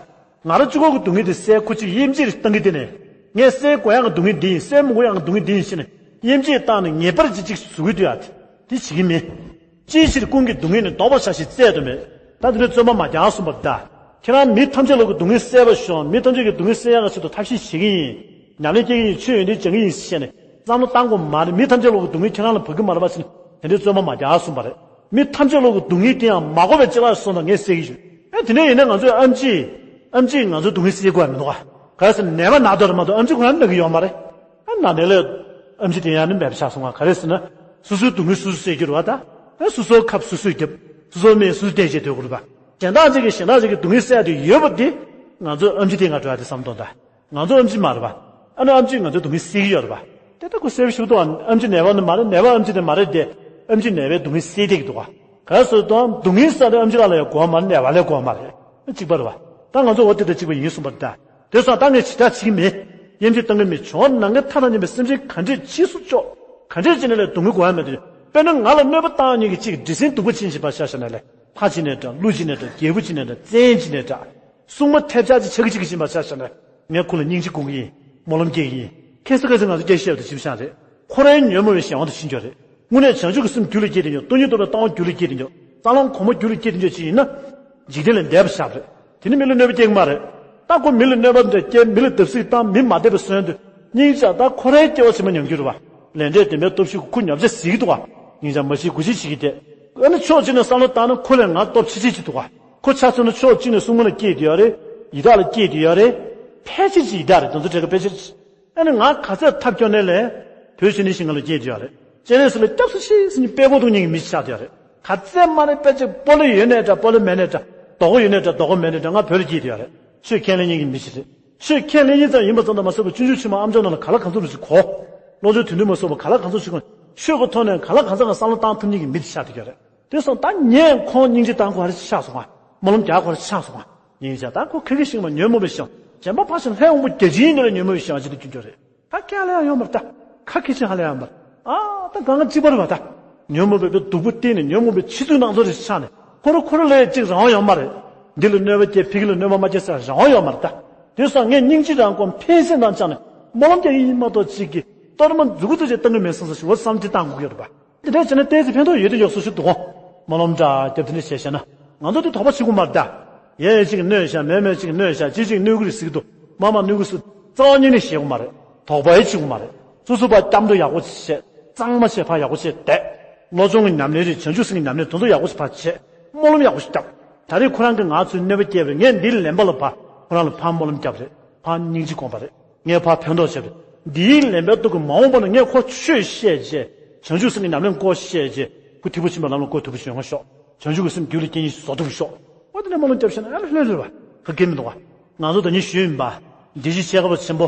ང་རང་གཅིག་པོ་གི་སྡུག་བསྔལ་དེ་བསལ་ཁོ་གཅིག་དབྱེ་འབྱེད་བཏང་གི་དེ་ནས། ངས་བསལ་དགོས་ཡག་གི་སྡུག་བསྔལ་འདི་ཡིན། བསལ་མི་དགོས་ཡག་གི་སྡུག་བསྔལ་འདི་ཡིན་ཞེས་ནས་དབྱེ་འབྱེད་བཏང་ནས་ངེས་པར་ཅིག་ཅིག་བཟོ་གི་འདུག་ཡ། དེ་བྱེད་ཀྱི་མེད། ཅིའི་ཕྱིར་ཀུན་གྱིས་སྡུག་བསྔལ་ནི། བཟློག་པར་བྱ་ཞིང་བཙལ་དུ་མེད། ད་དེ་འདྲའི་བརྩོན་པ་མ་རྒྱག་གསུངས་པ་རེད་ད། ཁྱེད་རང་མི་ཐམས་ཅད་ལོག་གི་སྡུག་བསྔལ་བསལ་བར་ཤོག་མི་ཐམས་ཅད་ཀྱི་སྡུག་བསྔལ་བསལ་ཡག་གི་ཆེད་དུ་ཐབས་ཤེས་བྱེད་ཀྱི་ཡིན། ཉམས་ལེན་སྐྱེ་གི་ཡིན། ཆོས་ཡོན་ཏན་སྦྱང་གི་ཡིན་ཞེས་ནས་བསམ་བློ་བཏང་དགོས་མ་རེད། མི་ཐམས་ཅད་ལོག་གི་སྡུག་བསྔལ་ཁྱེད་རང་ལ་བབས་ཀྱི་མ་རེད་པ་ཟེར་ནས་དེ་འདྲའི་བརྩོན་པ་མ་རྒྱག་གསུངས་པ་རེད། མི་ཐམས་ཅད་ལོག་གི་སྡུག་བསྔལ་དེ་ཡང་མ་དགོས་པའི་ཅི་ལ་སོང་ཙང་ངས་བསལ་གྱི་ཡོད། ཨེ་དེ་འདྲ་ཡིན་ན་ང་ཚོས་ཨེམ་ཆི། ཨེམ་ཆིས་ང་ཚོའི་སྡུག་བསྔལ་སེལ་དགོས་ཡ་མི་འདུག་ག། ག་རེ་ཟེར་ན་ནད་པ་ན་དོར་མ་གཏོགས་ཨེམ་ཆི་ཁོ་རང་ན་གི་ཡོད་མ་རེད། ཨ་ན་ནས་ལས་ཨེམ་ཆི་དེ་ཡང་ནི་མེད་པ་ཆགས་སོང་ང་། ག་རེ་ཟེར་ན། སོ་སོའི་སྡུག་བསྔལ་སོ་སོས་སེལ་རྒྱུ་རེད་བ་ད། ཨ་སོ་སོའི་ཁབ་སོ་སོས་བརྒྱབ། སོ་སོའི་སྨན་སོ་སོས་བསྟེན་བྱས་སྡོད་དགོས་རེད་བ། གཞན་དག་ཅིག་གིས་གཞན་དག་ཅིག་གི་སྡུག་བསྔལ་སེལ་ཡ་དེ་ཡོད་པ་དེ། ང་ཚོ་ཨེམ་ཆི་དེ་ང་འགྲོ་ཡ་དེ་བསམ་གཏོང་ད། ང་ཚོ་ཨེམ་ཆི་མ་རེད་པ། ཨ་ནི་ཨེམ་ཆིས་ང་ཚོའི་སྡུག་བསྔལ་སེལ་གྱི་ཡོད་རེད་པ། དེ་ལྟ་ཁོ་གསལ་པོ་ཞིག་འདུག་ཨ། ཨེམ་ཆི་ནད་པ་ནི་མ་རེད། ནད་པ་ཨེམ་ཆི་དེ་མ་རེད་དེ། ཨེམ་ཆི་ནད་པའི་སྡུག་བསྔལ་སེལ་བསྡད་ཀྱི་འདུག་ག། ག་རེ་ཟེར་དུས་སྡུག་བསྔལ་ཟེར་དེ་ཨེམ་ཆི་ལ་ལ་ཡང་དགོས་མ་རེད། ནད་པ་ལ་དགོས་མ་རེད། གཅིག་པ་རེད་པ། ད་ང་ཚོ་འོ་དེ་དང་གཅིག་པ་ཡིན་གསུངས་པ་རེད་ད། དེ་སོང་ད་ངས་ཇི་ལྟར་བྱེད་ཀྱི་མེད། དབྱེ་འབྱེད་གཏོང་གི་མེད། ཇོ་བོ་ནམ་མཁའི་མཐའ་དང་མཉམ་པའི་སེམས་ཅན་ག་འདྲས་ཅིག་སུ་ལྕོགས། ག་འདྲས་ཅིག་ནས་ལས་སྡུག་བསྔལ་དགོས་ཡ་མེད་དུས། དཔེར་ན་ང་ལ་གནོད་པ་བཏང་མཁན་གྱི་ཅིག་འདྲེ་སྲིན་གདུག་པ་ཅན་ཞིག་ཕར་བཞག་བཞག་ན་ལས། ལྷ་ཅིག་ནས་འདྲ། ཀླུ་ཅིག་ནས་འདྲ། རྒྱལ་པོ་ཅིག་ནས་འདྲ། བཙན་ཅིག་ནས་འདྲ། སྲུང་མ་ཐལ་ཆ་ཅིག་ཆགས་ཀྱི་ཅིག་གི་ཕྱིན་པ་ཆ་བཞག་ན། ངས་ཁོ་ལ་སྙིང་རྗེ་སྒོམ་གྱི་ཡིན། སྨོན་ལམ་སྐྱེ་གི་ཡིན། ཁ་སང་ཁ་སང་ང་ཚོ་སྐད་བཤད་པ་དང་ཅིག་བཞག་རེད། ཁོ་རང་ཉོན་མོངས་པའི་གཞན་དབང་དུ་ཕྱིན་ཡོད་རེད། དངོས་གནས་བྱང་ཆུབ་ཀྱི་སེམས་རྒྱུད་ལ་སྐྱེས་བསྡད་ཡོད། སྟོང་ཉིད་རྟོགས་པའི་ལྟ་བ་རྒྱུད་ལ་སྐྱེས་བསྡད་ཡོད། རྩ་རླུང་གོང་མ་རྒྱུད་ལ་སྐྱེས་བསྡད་ཡོད་ཅིག་ཡིན་ན། འཇིག་རྟེན་ལས་འདས་པ་བཞག་པ་རེད། དེ་ནི་མི་ལ་གནོད་པ་སྐྱེལ་གི་མ་རེད། ད་ཁོ་མི་ལ་གནོད་པ་འདྲ་སྐྱེལ། མི་ལ་བརྡབ་གསིག་བཏང་། མི་མ་བདེ་བ་བཟོས་འདུག་སྙིང་རྗེ། ད་ཁོ་རའི་སྐྱེ་བ་ཕྱི་མ་ཉམས་རྒྱུ་རེད་བ། ལས་འབྲས་བདེན་པའི་སྟོབས་ཤུགས་ཁོ་ཉམས་ཆག་ཟིག་གི་འདུག་བ། སྙིང་རྗེ། མ་ཤི་དགུ་ཤི་ཤི་གི་བསྡད། ཨ་ནི་ཕྱོགས་གཅིག་ནས་བསམ་བློ་བཏང་ན་ཁོ་ལས་ང་སྟོབས་ཆེ་ཆེ་ཅིག་འདུག་བ། ཁོ་ཆ་མཚོན་ན་ཕྱོགས་གཅིག་ནས་སྲུང་མ་ལ་སྐྱེས་བསྡད་ཡོད་རེད། ཡི་དྭགས་ལ་སྐྱེས་བསྡད་ཡོད་རེད། ཕལ་ཆེར་ཅིག་ཡི་དྭགས་རེད། དེ་ཚོ་གྲས་ཀ་ཕལ་ཆེར། ཨ་ནི་ང་ག་ཚད་ཐབས་སྐྱོ་ནའི་ལས། བོད་ཆེན་ནི་ཞིང་ཁ་ལ་སྐྱེས་བསྡད་ཡོད་རེད། སྤྱན་རས་གཟིགས་ལ་སྐྱབས་སུ་མཆི་ཟེར་ནས་དཔེ་མགོ་གཏོང་མཁན་གྱི་མི་ཞིག་ཆགས་བསྡད་ཡོད་རེད། ག་ཚད་མ་རེད། དཔེ་ཆ་སྤོ་ལོ་ཡོད་ནའི་འདྲ། སྤོ་ལོ་མེད་ནའི་འདྲ། རྡོག་པ་ཡོད་ནའི་འདྲ། རྡོག་པ་མེད་ནའི་འདྲ། ང་བོད་ལ་སྐྱེས་བསྡད་ཡོད་རེད། ཆོས་ཁས་ལེན་མཁན་གྱི་མི་ཞིག་རེད། ཆོས་ཁས་ལེན་མཁན་ཙམ་ཡིན་པ་ཙམ་དུ་མ་ཟད་པར་སྤྱོད་འཇུག་ཆེན་མོ་ཨ་མཆོག་ནང་ལ་གང་ལ་གང་འཚམ་རུ་ཞིག་གོ། བློ་སྦྱོང་དོན་བསྡུས་མ་སོགས་པ་གང་ལ་གང་འཚམ་ཞིག་གོ། ཆོས་ཀྱི་ཐོག་ནས་གང་ལ་གང་འཚམ་གྱི་བསམ་བློ་བཏང་ཐུབ་མཁན་གྱི་མི་དེ་ཆགས་བསྡད་ཡོད་རེད། དེ་སོང་ད་ངས་ཁོང་སྙིང་རྗེ་བཏང་དགོས་རེད་ཆགས་སོང་ང་། སྨོན་ལམ་རྒྱག་དགོས་རེད་ཆགས་སོང་ང་། སྙིང་རྗེ། ད་ཁོ་ཁ་ཁ་ཤིང་མ་ཉོན་མོངས་པའི་ཞིང་། གཞན་པ་ཕར་ཕྱིན་ལྷའི་དབང་པོ་བརྒྱ་བྱིན་ཡིན་ན་ལས་ཉོན་མོངས་པའི་ཞིང་ཅི་འདྲ་སྐྱོན་བརྗོད་རེད། ད་ཁས་ལེན་ཡང་ཡོད་མ་རེད། ད་ཁ་ཁེ་ཆེ་ཧ་ལས་ཡང་མ་རེད། ཨ་ད་གང་ག་གཅིག་པ་རེད་བ་ད། ཉོན་མོངས་པའི་སྡུག་པོ་བསྟན་ནས་ཉོན་མོངས་པའི་ཆེ་ཚུལ་སྣང་ཚུལ་རེ་ཆགས་ནས་ཁོ་རང་ཁོ་རང་ལ་གཅིག་རང་དབང་ཡོད་མ་རེད། འདི་ལ་གནོད་པ་སྐྱེལ་ཕ་གི་ལ་གནོད་པ་མ་སྐྱེལ་ཟེར་རང་དབང་ཡོད་མ་རེད་ད། དེ་སོང་ངས་སྙིང་རྗེ་རང་སྒོམ་ཕན་སེམས་དང་བཅངས་ནས་སྨོན་ལམ་རྒྱག་གི་ཡིན་མ་གཏོགས་གཅིག་གིས་གཏོར་མ་མཛུ་གུ་ཙམ་ཞིག་བཏང་གི་མེད་བསམ་ས་ཞིག་འོ་བསམ་ཅི་བཏང་དགོས་ཀྱི་ཡོད་རེད་པ། འདི་འདྲ་བྱས་ན་ཏོག་ཙམ་ཕན་ཐོགས་ཡོད་དུ་ཡོད་བཟོ་ཞིག་འདུག་གོ། སྨོན་ལམ་འདྲ་རྒྱབ་དེ་འདྲ་བྱས་བྱས་ན་ང་ཚོ་དེ་དོགས་པ་བྱེད་དགོས་མ་རེད་ད། ཡས་ཡས་གཅིག་གིས་གནོད་བཞག་མས་མས་གཅིག་གིས་གནོད་བཞག་ཅི་གཅིག་གནོད་ཀྱི་རེད་ཟེར་གྱི་འདུག་མ་མ་གནོད་ཀྱི་སུ་རྩ་བ་ཉིད་ནས་བཤད་དགོས་མ་རེད། དོགས་པ་ཡས་བྱེད་དགོས་མ་རེད། སོ་སོ་ཕར་སྐྱབས་འགྲོ་ཡག་པོ་བྱེད། གཙང་མ་བྱེད་ཕར་ཡག་པོ་བྱེད་བསྡད། བློ་སྦྱོང་གི་ཉམས་ལེན་རེད་བྱང་ཆུབ་སེམས་ཀྱི་ཉམས་ལེན་དེ་ཚོ་ཡག་པོ་བྱེད་ཕར་བྱེད། སྨོན་ལམ་ཡག་པོ་ཞིག་རྒྱབ། ད་རེས་ཁོ་རང་གིས་ང་ཚོའི་གནོད་པ་བསྐྱལ་བ་རེད་ངས་འདི་ལ་ལན་པ་ལ་ཕར་ཁོ་རང་ལ་ཕར་སྨོན་ལམ་རྒྱབ་རེད། ཕར་སྙིང་རྗེ་སྒོམ་པ་རེད། ངས་ཕར་ཕན་ཐོགས་བྱས་པ་རེད། འདིའི་ལན་པའི་ཐོག་གི་མ་འོངས་པ་ན་ངས་ཁོ་ཆོས་བཤད་རྗེས་བྱང་ཆུབ་སེམས་ཀྱི་ཉམས་ལེན་སྐོར་བཤད་རྗེས་ཁོ་ཐེག་པ་ཆེན་པོའི་ལམ་ལ་བཀོད་ཐུབ་པ་བྱུང་ང་ཤོག་བྱང་ཆུབ་ཀྱི་སེམས་རྒྱུད་ལ་སྐྱེ་ཉིད་བཟོ་ཐུབ་ཤོག་འོ་དེ་ནས་སྨོན་ལམ་རྒྱབ་ཤེས་ན་ཨ་ལ་ལྷོད་ལྷོད་པ་ག་གེ་མི་འདུག་བ། ང་ཚོ་ད་ནི་ཞུས་ཡིན་པ། འདི་ཕྱི་ཆེ་ཁ་པ་ཆེན་པོ།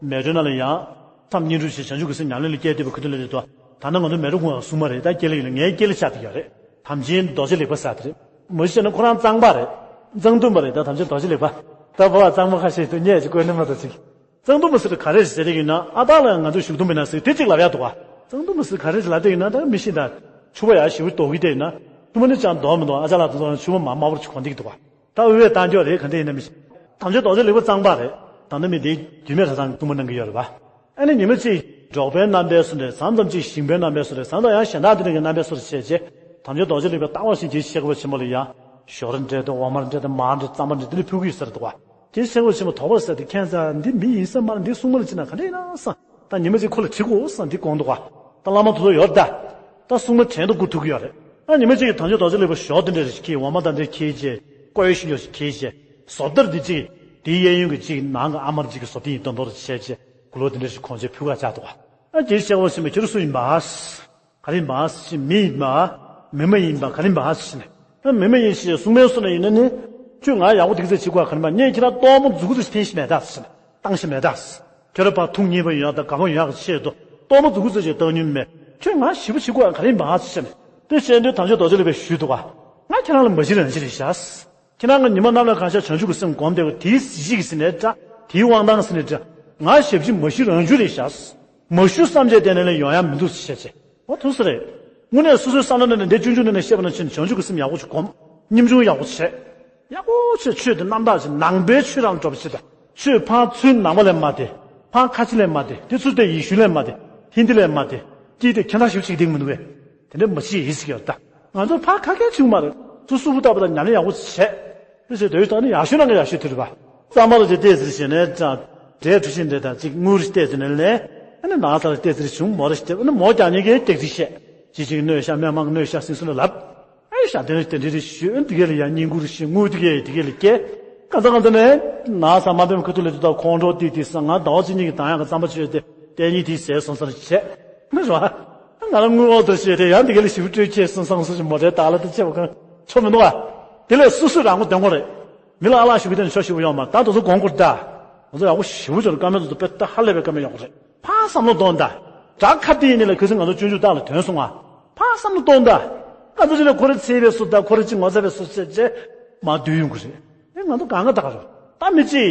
མལ་གྲོའི་ནང་ལ་ཡང་། མཚམས་བསྙེན་སྒྲུབ་བྱེད་བྱང་ཆུབ་ཀྱི་སེམས་ཉམས་ལེན་ལ་བསྐྱལ་བསྡད་པའི་ཁ་ཐུག་ལ་རེད་དོ། ད་ནི་ང་ཚོ་མལ་གྲོ་གུང་བ་སྲུང་མ་རེད་ད་སྐྱེ་ལེ་ཡོད་ལ་ངའི་སྐྱེ་ལེ་ཆགས་བསྡད་ཡོད་རེད། དམ་ཅན་རྡོ་རྗེ་ལེགས་པ་ཟེར་དེ་རེད། མ་གཞི་བྱས་ན་ཁོ་རང་གཙང་པ་རེད། གཙང་འདུམ་པ་རེད་ད་དམ་ཅན་རྡོ་རྗེ་ལེགས་པ། ད་བ་བ་གཙང་པ་ཁ་ཤས་དུ་ཉལ་ཅིག་བཀོད་ནི་མ་གཏོགས་ཅིག་གཙང་འདུམ་པ་ཟེར་ག་རེ་ཟེར་དེ་ཡིན་ན་ཨ་སྟག་ལ་ང་ཚོ་ཞུགས་འདུམ་པ་ཡིན་ན་ཟེར་དེ་གཅིག་ལབ་ཡག་འདུག་བ། གཙང་འདུམ་པ་ཟེར་ག་རེ་ལབ་དེ་ཡིན་ན་ད་མི་ཤེས་ད། ཕྱུ་པ་ཡག་ཞེ་པོ་རྡོག་གི་དེ་ཡིན་ན། ཕྱུ་པ་ནི་ཅང་རྡོག་མི་འདུག་ཨ་ཅག་ལ་དུ་ཚོ་ཕྱུ་པ་མ་དམར་པོ་ཅིག་གོན་བསྡད་ཀྱི་འདུག་བ། ད་དབུལ་བའི་གཏམ་རྒྱུད་རེད་ག་འདྲ་ཡིན་ན་མི་ཤེས། དམ་ཆོས་རྡོ་རྗེ་ལེགས་པ་གཙང་པ་རེད། ད་ནི་མི་དེ་རྒྱུད་སྨད་གྲྭ་ཚང་དུ་མ་གནང་གི་ཡོད་རེད་པ། ཨ་ནི་ཉི་མ་གཅིག་འབྲོག་པའི་རྣམ་པའི་སུ་འདྲ་ཟམ་ཙམ་གཅིག་ཞིང་པའི་རྣམ་པའི་སུ་རེད་ཟམ་ཙམ་ཡང་གཞན་དག་དེ་འདྲ་གི་རྣམ་པའི་སུ་རེད་བྱས་རྗེས། དམ་ཆོས་རྡོ་རྗེ་ལེགས་པའི་ལྟ་བ་བཞིན་གྱི་ཤེས་དགོས་པ་ཆེན་པོ་ལ་ཡང་། ཞོ་རེ་འདྲ་དང་འོ་མ་རེ་འདྲ་དང་མར་འདྲ་རྩམ་པ་འདྲ་དེ་འདྲ་ཕུལ་གི་ཡོད་ཟེར་འདུག་བ། དེ་ཤེས་དགོས་ཆེན་པོ་དོགས་པ་ཟེར་ཏེ་ཁྱད་མཚར་འདི་མི་ཡིན་ས་མ་རེད་འདི་སྲུང་མ་ལ་བྱིན་ན་ག་འདྲ་ཡིན་ན་བསམ། ད་ཉི་མ་གཅིག་ཁོ་ལ་དྲི་དགོས་བསམ་འདི་དགོངས་འདུག་ག་ད་བླ་མ་དེ་ཚོ་ཡོད་ད། ད་སྲུང་མ་བྲན་དུ་བཀོལ་ཐུབ་ཀྱི་ཡོད་རེད། ཨ་ཉི་མ་གཅིག་གི་དམ་ཆོས་རྡོ་རྗེ་ལེགས་པ་ཞོ་དེ་འདྲ་རེ་ཞིག་འཁྱེར་འོ་མ་དང་འདྲ་འཁྱེར་རྗེས་ཀོས་ཤིང་ཡོ་ཞིག་འཁྱེར་རྗེས་བཟོ་ལྟར་འདི་གཅིག་དེའི་གཡས་གཡོན་གྱི་གཅིག་ནང་གི་ཨ་མར་གཅིག་གི་བཟོ་ལྟ་ཡིན་མདོག་མདོག་རེ་བྱས་རྗེས་གུ་ལོ་དེ་འདྲ་ཞིག་གོན་རྗེས་ཕུལ་ག་བཅར་འདུག་ག་ཨ་ཀྱེ་ཤེས་དགོས་ཆེན་པོ་ཁྱེད་རང་སུ་ཡིན་པ། ག་རེ་ཡིན་པ་ཞེས་མི་ཡིན་པ། མི་མ་ཡིན་པ་ག་རེ་ཡིན་པ་ཞེས་ནས། ཨ་མི་མ་ཡིན་ཞེས་གསུངས་པའི་སོ་ན་ཡིན་ན་ནི། ཁྱོད་ང་ཡག་པོ་དེ་ག་ཚད་བྱེད་དགོས་ག་རེ་ཡིན་པ་ངས་ཁྱེད་རང་གཏོར་མ་མཛུག་གུ་ཚོ་ཞིག་འཐེན་ཤེས་མེད་ད་ཞེས་ནས་བཏང་ཤེས་མེད་ད། ཁྱོད་ར་ཕར་ཐུག་ཉེས་པ་ཡོང་ཡག་དང་དགའ་པོ་ཡོང་ཡག་གི་ཆེད་དུ་གཏོར་མ་མཛུག་གུ་ཚོ་ཞིག་བཏང་མྱོང་མེད། ཁྱོད་ང་ཞེ་པོ་བྱེད་དགོས་ག་རེ་ཡིན་པ་ཞེས་ནས། དེ་བཤད་དུས་དམ་ཆོས་རྡོ་རྗེ་ལེགས་པས་ཞུས་འདུག་ག་ང་ཁྱེད་རང་ལ་མ་གཞི་རང་བཞིན་རེད་ཤག་ཁྱེད་རང་གི་ཉི་མ་གནམ་ལ་གང་ཤར་བྱང་ཆུབ་ཀྱི་སེམས་སྒོམ་བསྡད་པ་དེའི་གཞི་གི་ཟིན་ནས་འདྲ། དེའི་དབང་ཐང་ཟིན་ནས་འདྲ། ང་ཞབས་ཕྱི་མ་གཞི་རང་བྱུང་རེད་ཤག་མ་ཞུ་བསམ་བྱས་བསྡད་ནས་ལ་ཡོང་ཡ་མི་འདུག་ཟེར་བཤད་བྱས། འོ་ཐུགས་སུ་རེད། དངོས་གནས་སོ་སོའི་བསམ་བློ་ནང་ནས་འདི་སྤྱོད་འཇུག་ནང་ནས་བཤད་པ་ནང་བཞིན་བྱང་ཆུབ་ཀྱི་སེམས་ཡག་པོ་ཞིག་སྒོམ། སྙོམས་ཆུང་ཡག་པོ་བྱས། ཡག་པོ་བྱས་ཆོས་དེ་རྣམ་དག་ཅིག་ནང་པའི་ཆོས་རང་འགྲོ་བ་ཞིག་དང་། ཆོས་ཕར་ཚུར་ནང་པ་ལས་མ་བསྡད། ཕར་ཁ་ཆེ་ལས་མ་བསྡད། དེ་ཚུར་བསྡད་ཡེ་ཤུ་ལས་མ་བསྡད། ཧིན་དི་ལས་མ་བསྡད། ཀྱིས་དེ་ཁྱད་མཚར་ཞིག་བྱེད་ཀྱི་འདུག་མི་འདུག་གས། དེ་འདྲ་མ་བྱེད་ཡིན་ཟེར་གྱི་ཡོད་ད། ང་ཚོ་ཕར་ཁ་སྐད་བྱུང་མ་རེད། ཚུར་གསུར་པོ་བཏབ་པ་དང་ཉམས་ལེན་ཡག་པོ་བྱས། དེ་བྱས་དེ་ཡོད་ད་ནི་ཡག་ཤོས་ནང་གི་ཡག་ཤོས་དེ་རེད་པ། གཙང་མ་ལ་ཅིག་བལྟས་ཟེར་བྱས་ནས་ཀྱང་། འབྲས་གྲུ་བཞི་འདྲ་དང་གཅིག་དངུལ་རེ་བལྟས་ཟེར་ནས་ལན། ཨ་ནི་ནགས་ཚལ་ལ་བལྟས་ཟེར་བྱུང་མོ་རེ་ཞིག་བལྟས་ཨ་ནི་མོ་རྒྱག་མཁན་གྱིས་སྐྱག་རྫུན་བཤད། ཅི་ཅིག་གནོད་ཤག་སྨན་མང་གནོད་ཤག་ཟེར་སོང་ལ་ལབ། ཨེ་ཤ་དེ་ནས་དེ་འདྲ་རེ་ཞུ་འདི་གས་ལ་ཡང་བསྙེན་བཀུར་ཞུ་དངུལ་འདི་གས་འདི་གས་ལ་སྐྱེ། གང་ས་གང་ས་ནས་ནགས་ཚལ་མ་ཕེབས་ཁ་ཐུག་ལ་དེ་དག་ཁོང་ཁྲོ་དེ་དེ་ས་ང་ཟླ་བ་གཅིག་གཉིས་ཀྱི་དང་ཡང་གི་རྩམ་པ་བཅོས་ཏེ་ལྟས་ཉིད་དེ་ཟས་སོང་ས་རེ་བྱས། ནི་རོ། ང་ལ་དངུལ་འོག་ཏུ་བཤད་དེ་ཡང་འདི་གས་ལ་ཞིབ་སྤྲོད་བྱས་སོང་སང་སོང་ཞིག་མོ་རེ་དག་ལ་དེ་བྱས་པ་གང་ཆོ་མི་འདུག་ཨ། དེ་ལས་སུ་སུ་རང་མགོ་འདོན་དགོས་རེད། མི་ལ་ཨ་ལགས་ཞུ་གི་དེ་ནི་ཆོ་ཞིབ་ཡོང་མ་ད་དུ་ཚོ་དགོངས་སྐོར་ད། ང་ཚོ་ཡག་པོ་ཞིབ་སྦྱོར་བཀའ་མོལ་དུ་དཔེ་ད་ཧ་ལས་པའི་བཀའ་མོལ་ཡོང་གི་རེད། ཕར་བསམ་བློ་གཏོང་ད། དྲག་ཁ་དེ་ཡིན་ནི་ལ་ཁ་སང་ང་ཚོ་སྤྱོད་འཇུག་སྟག་ལ་ཐོན་སོང་ང་། ཕར་བསམ་བློ་གཏོང་ད། ང་ཚོ་ཅི་ནས་ཁོ་རེ་ཚེ་བའི་སུ་ད་ཁོ་རེ་ཅི་ངོ་ཚ་བའི་སུ་ཚེ་ཚེ། མ་བསྡུས་ཡོང་གི་རེད། ཨེ་ང་ཚོ་གང་ག་ད་ག་རོ། ད་མི་ཅི།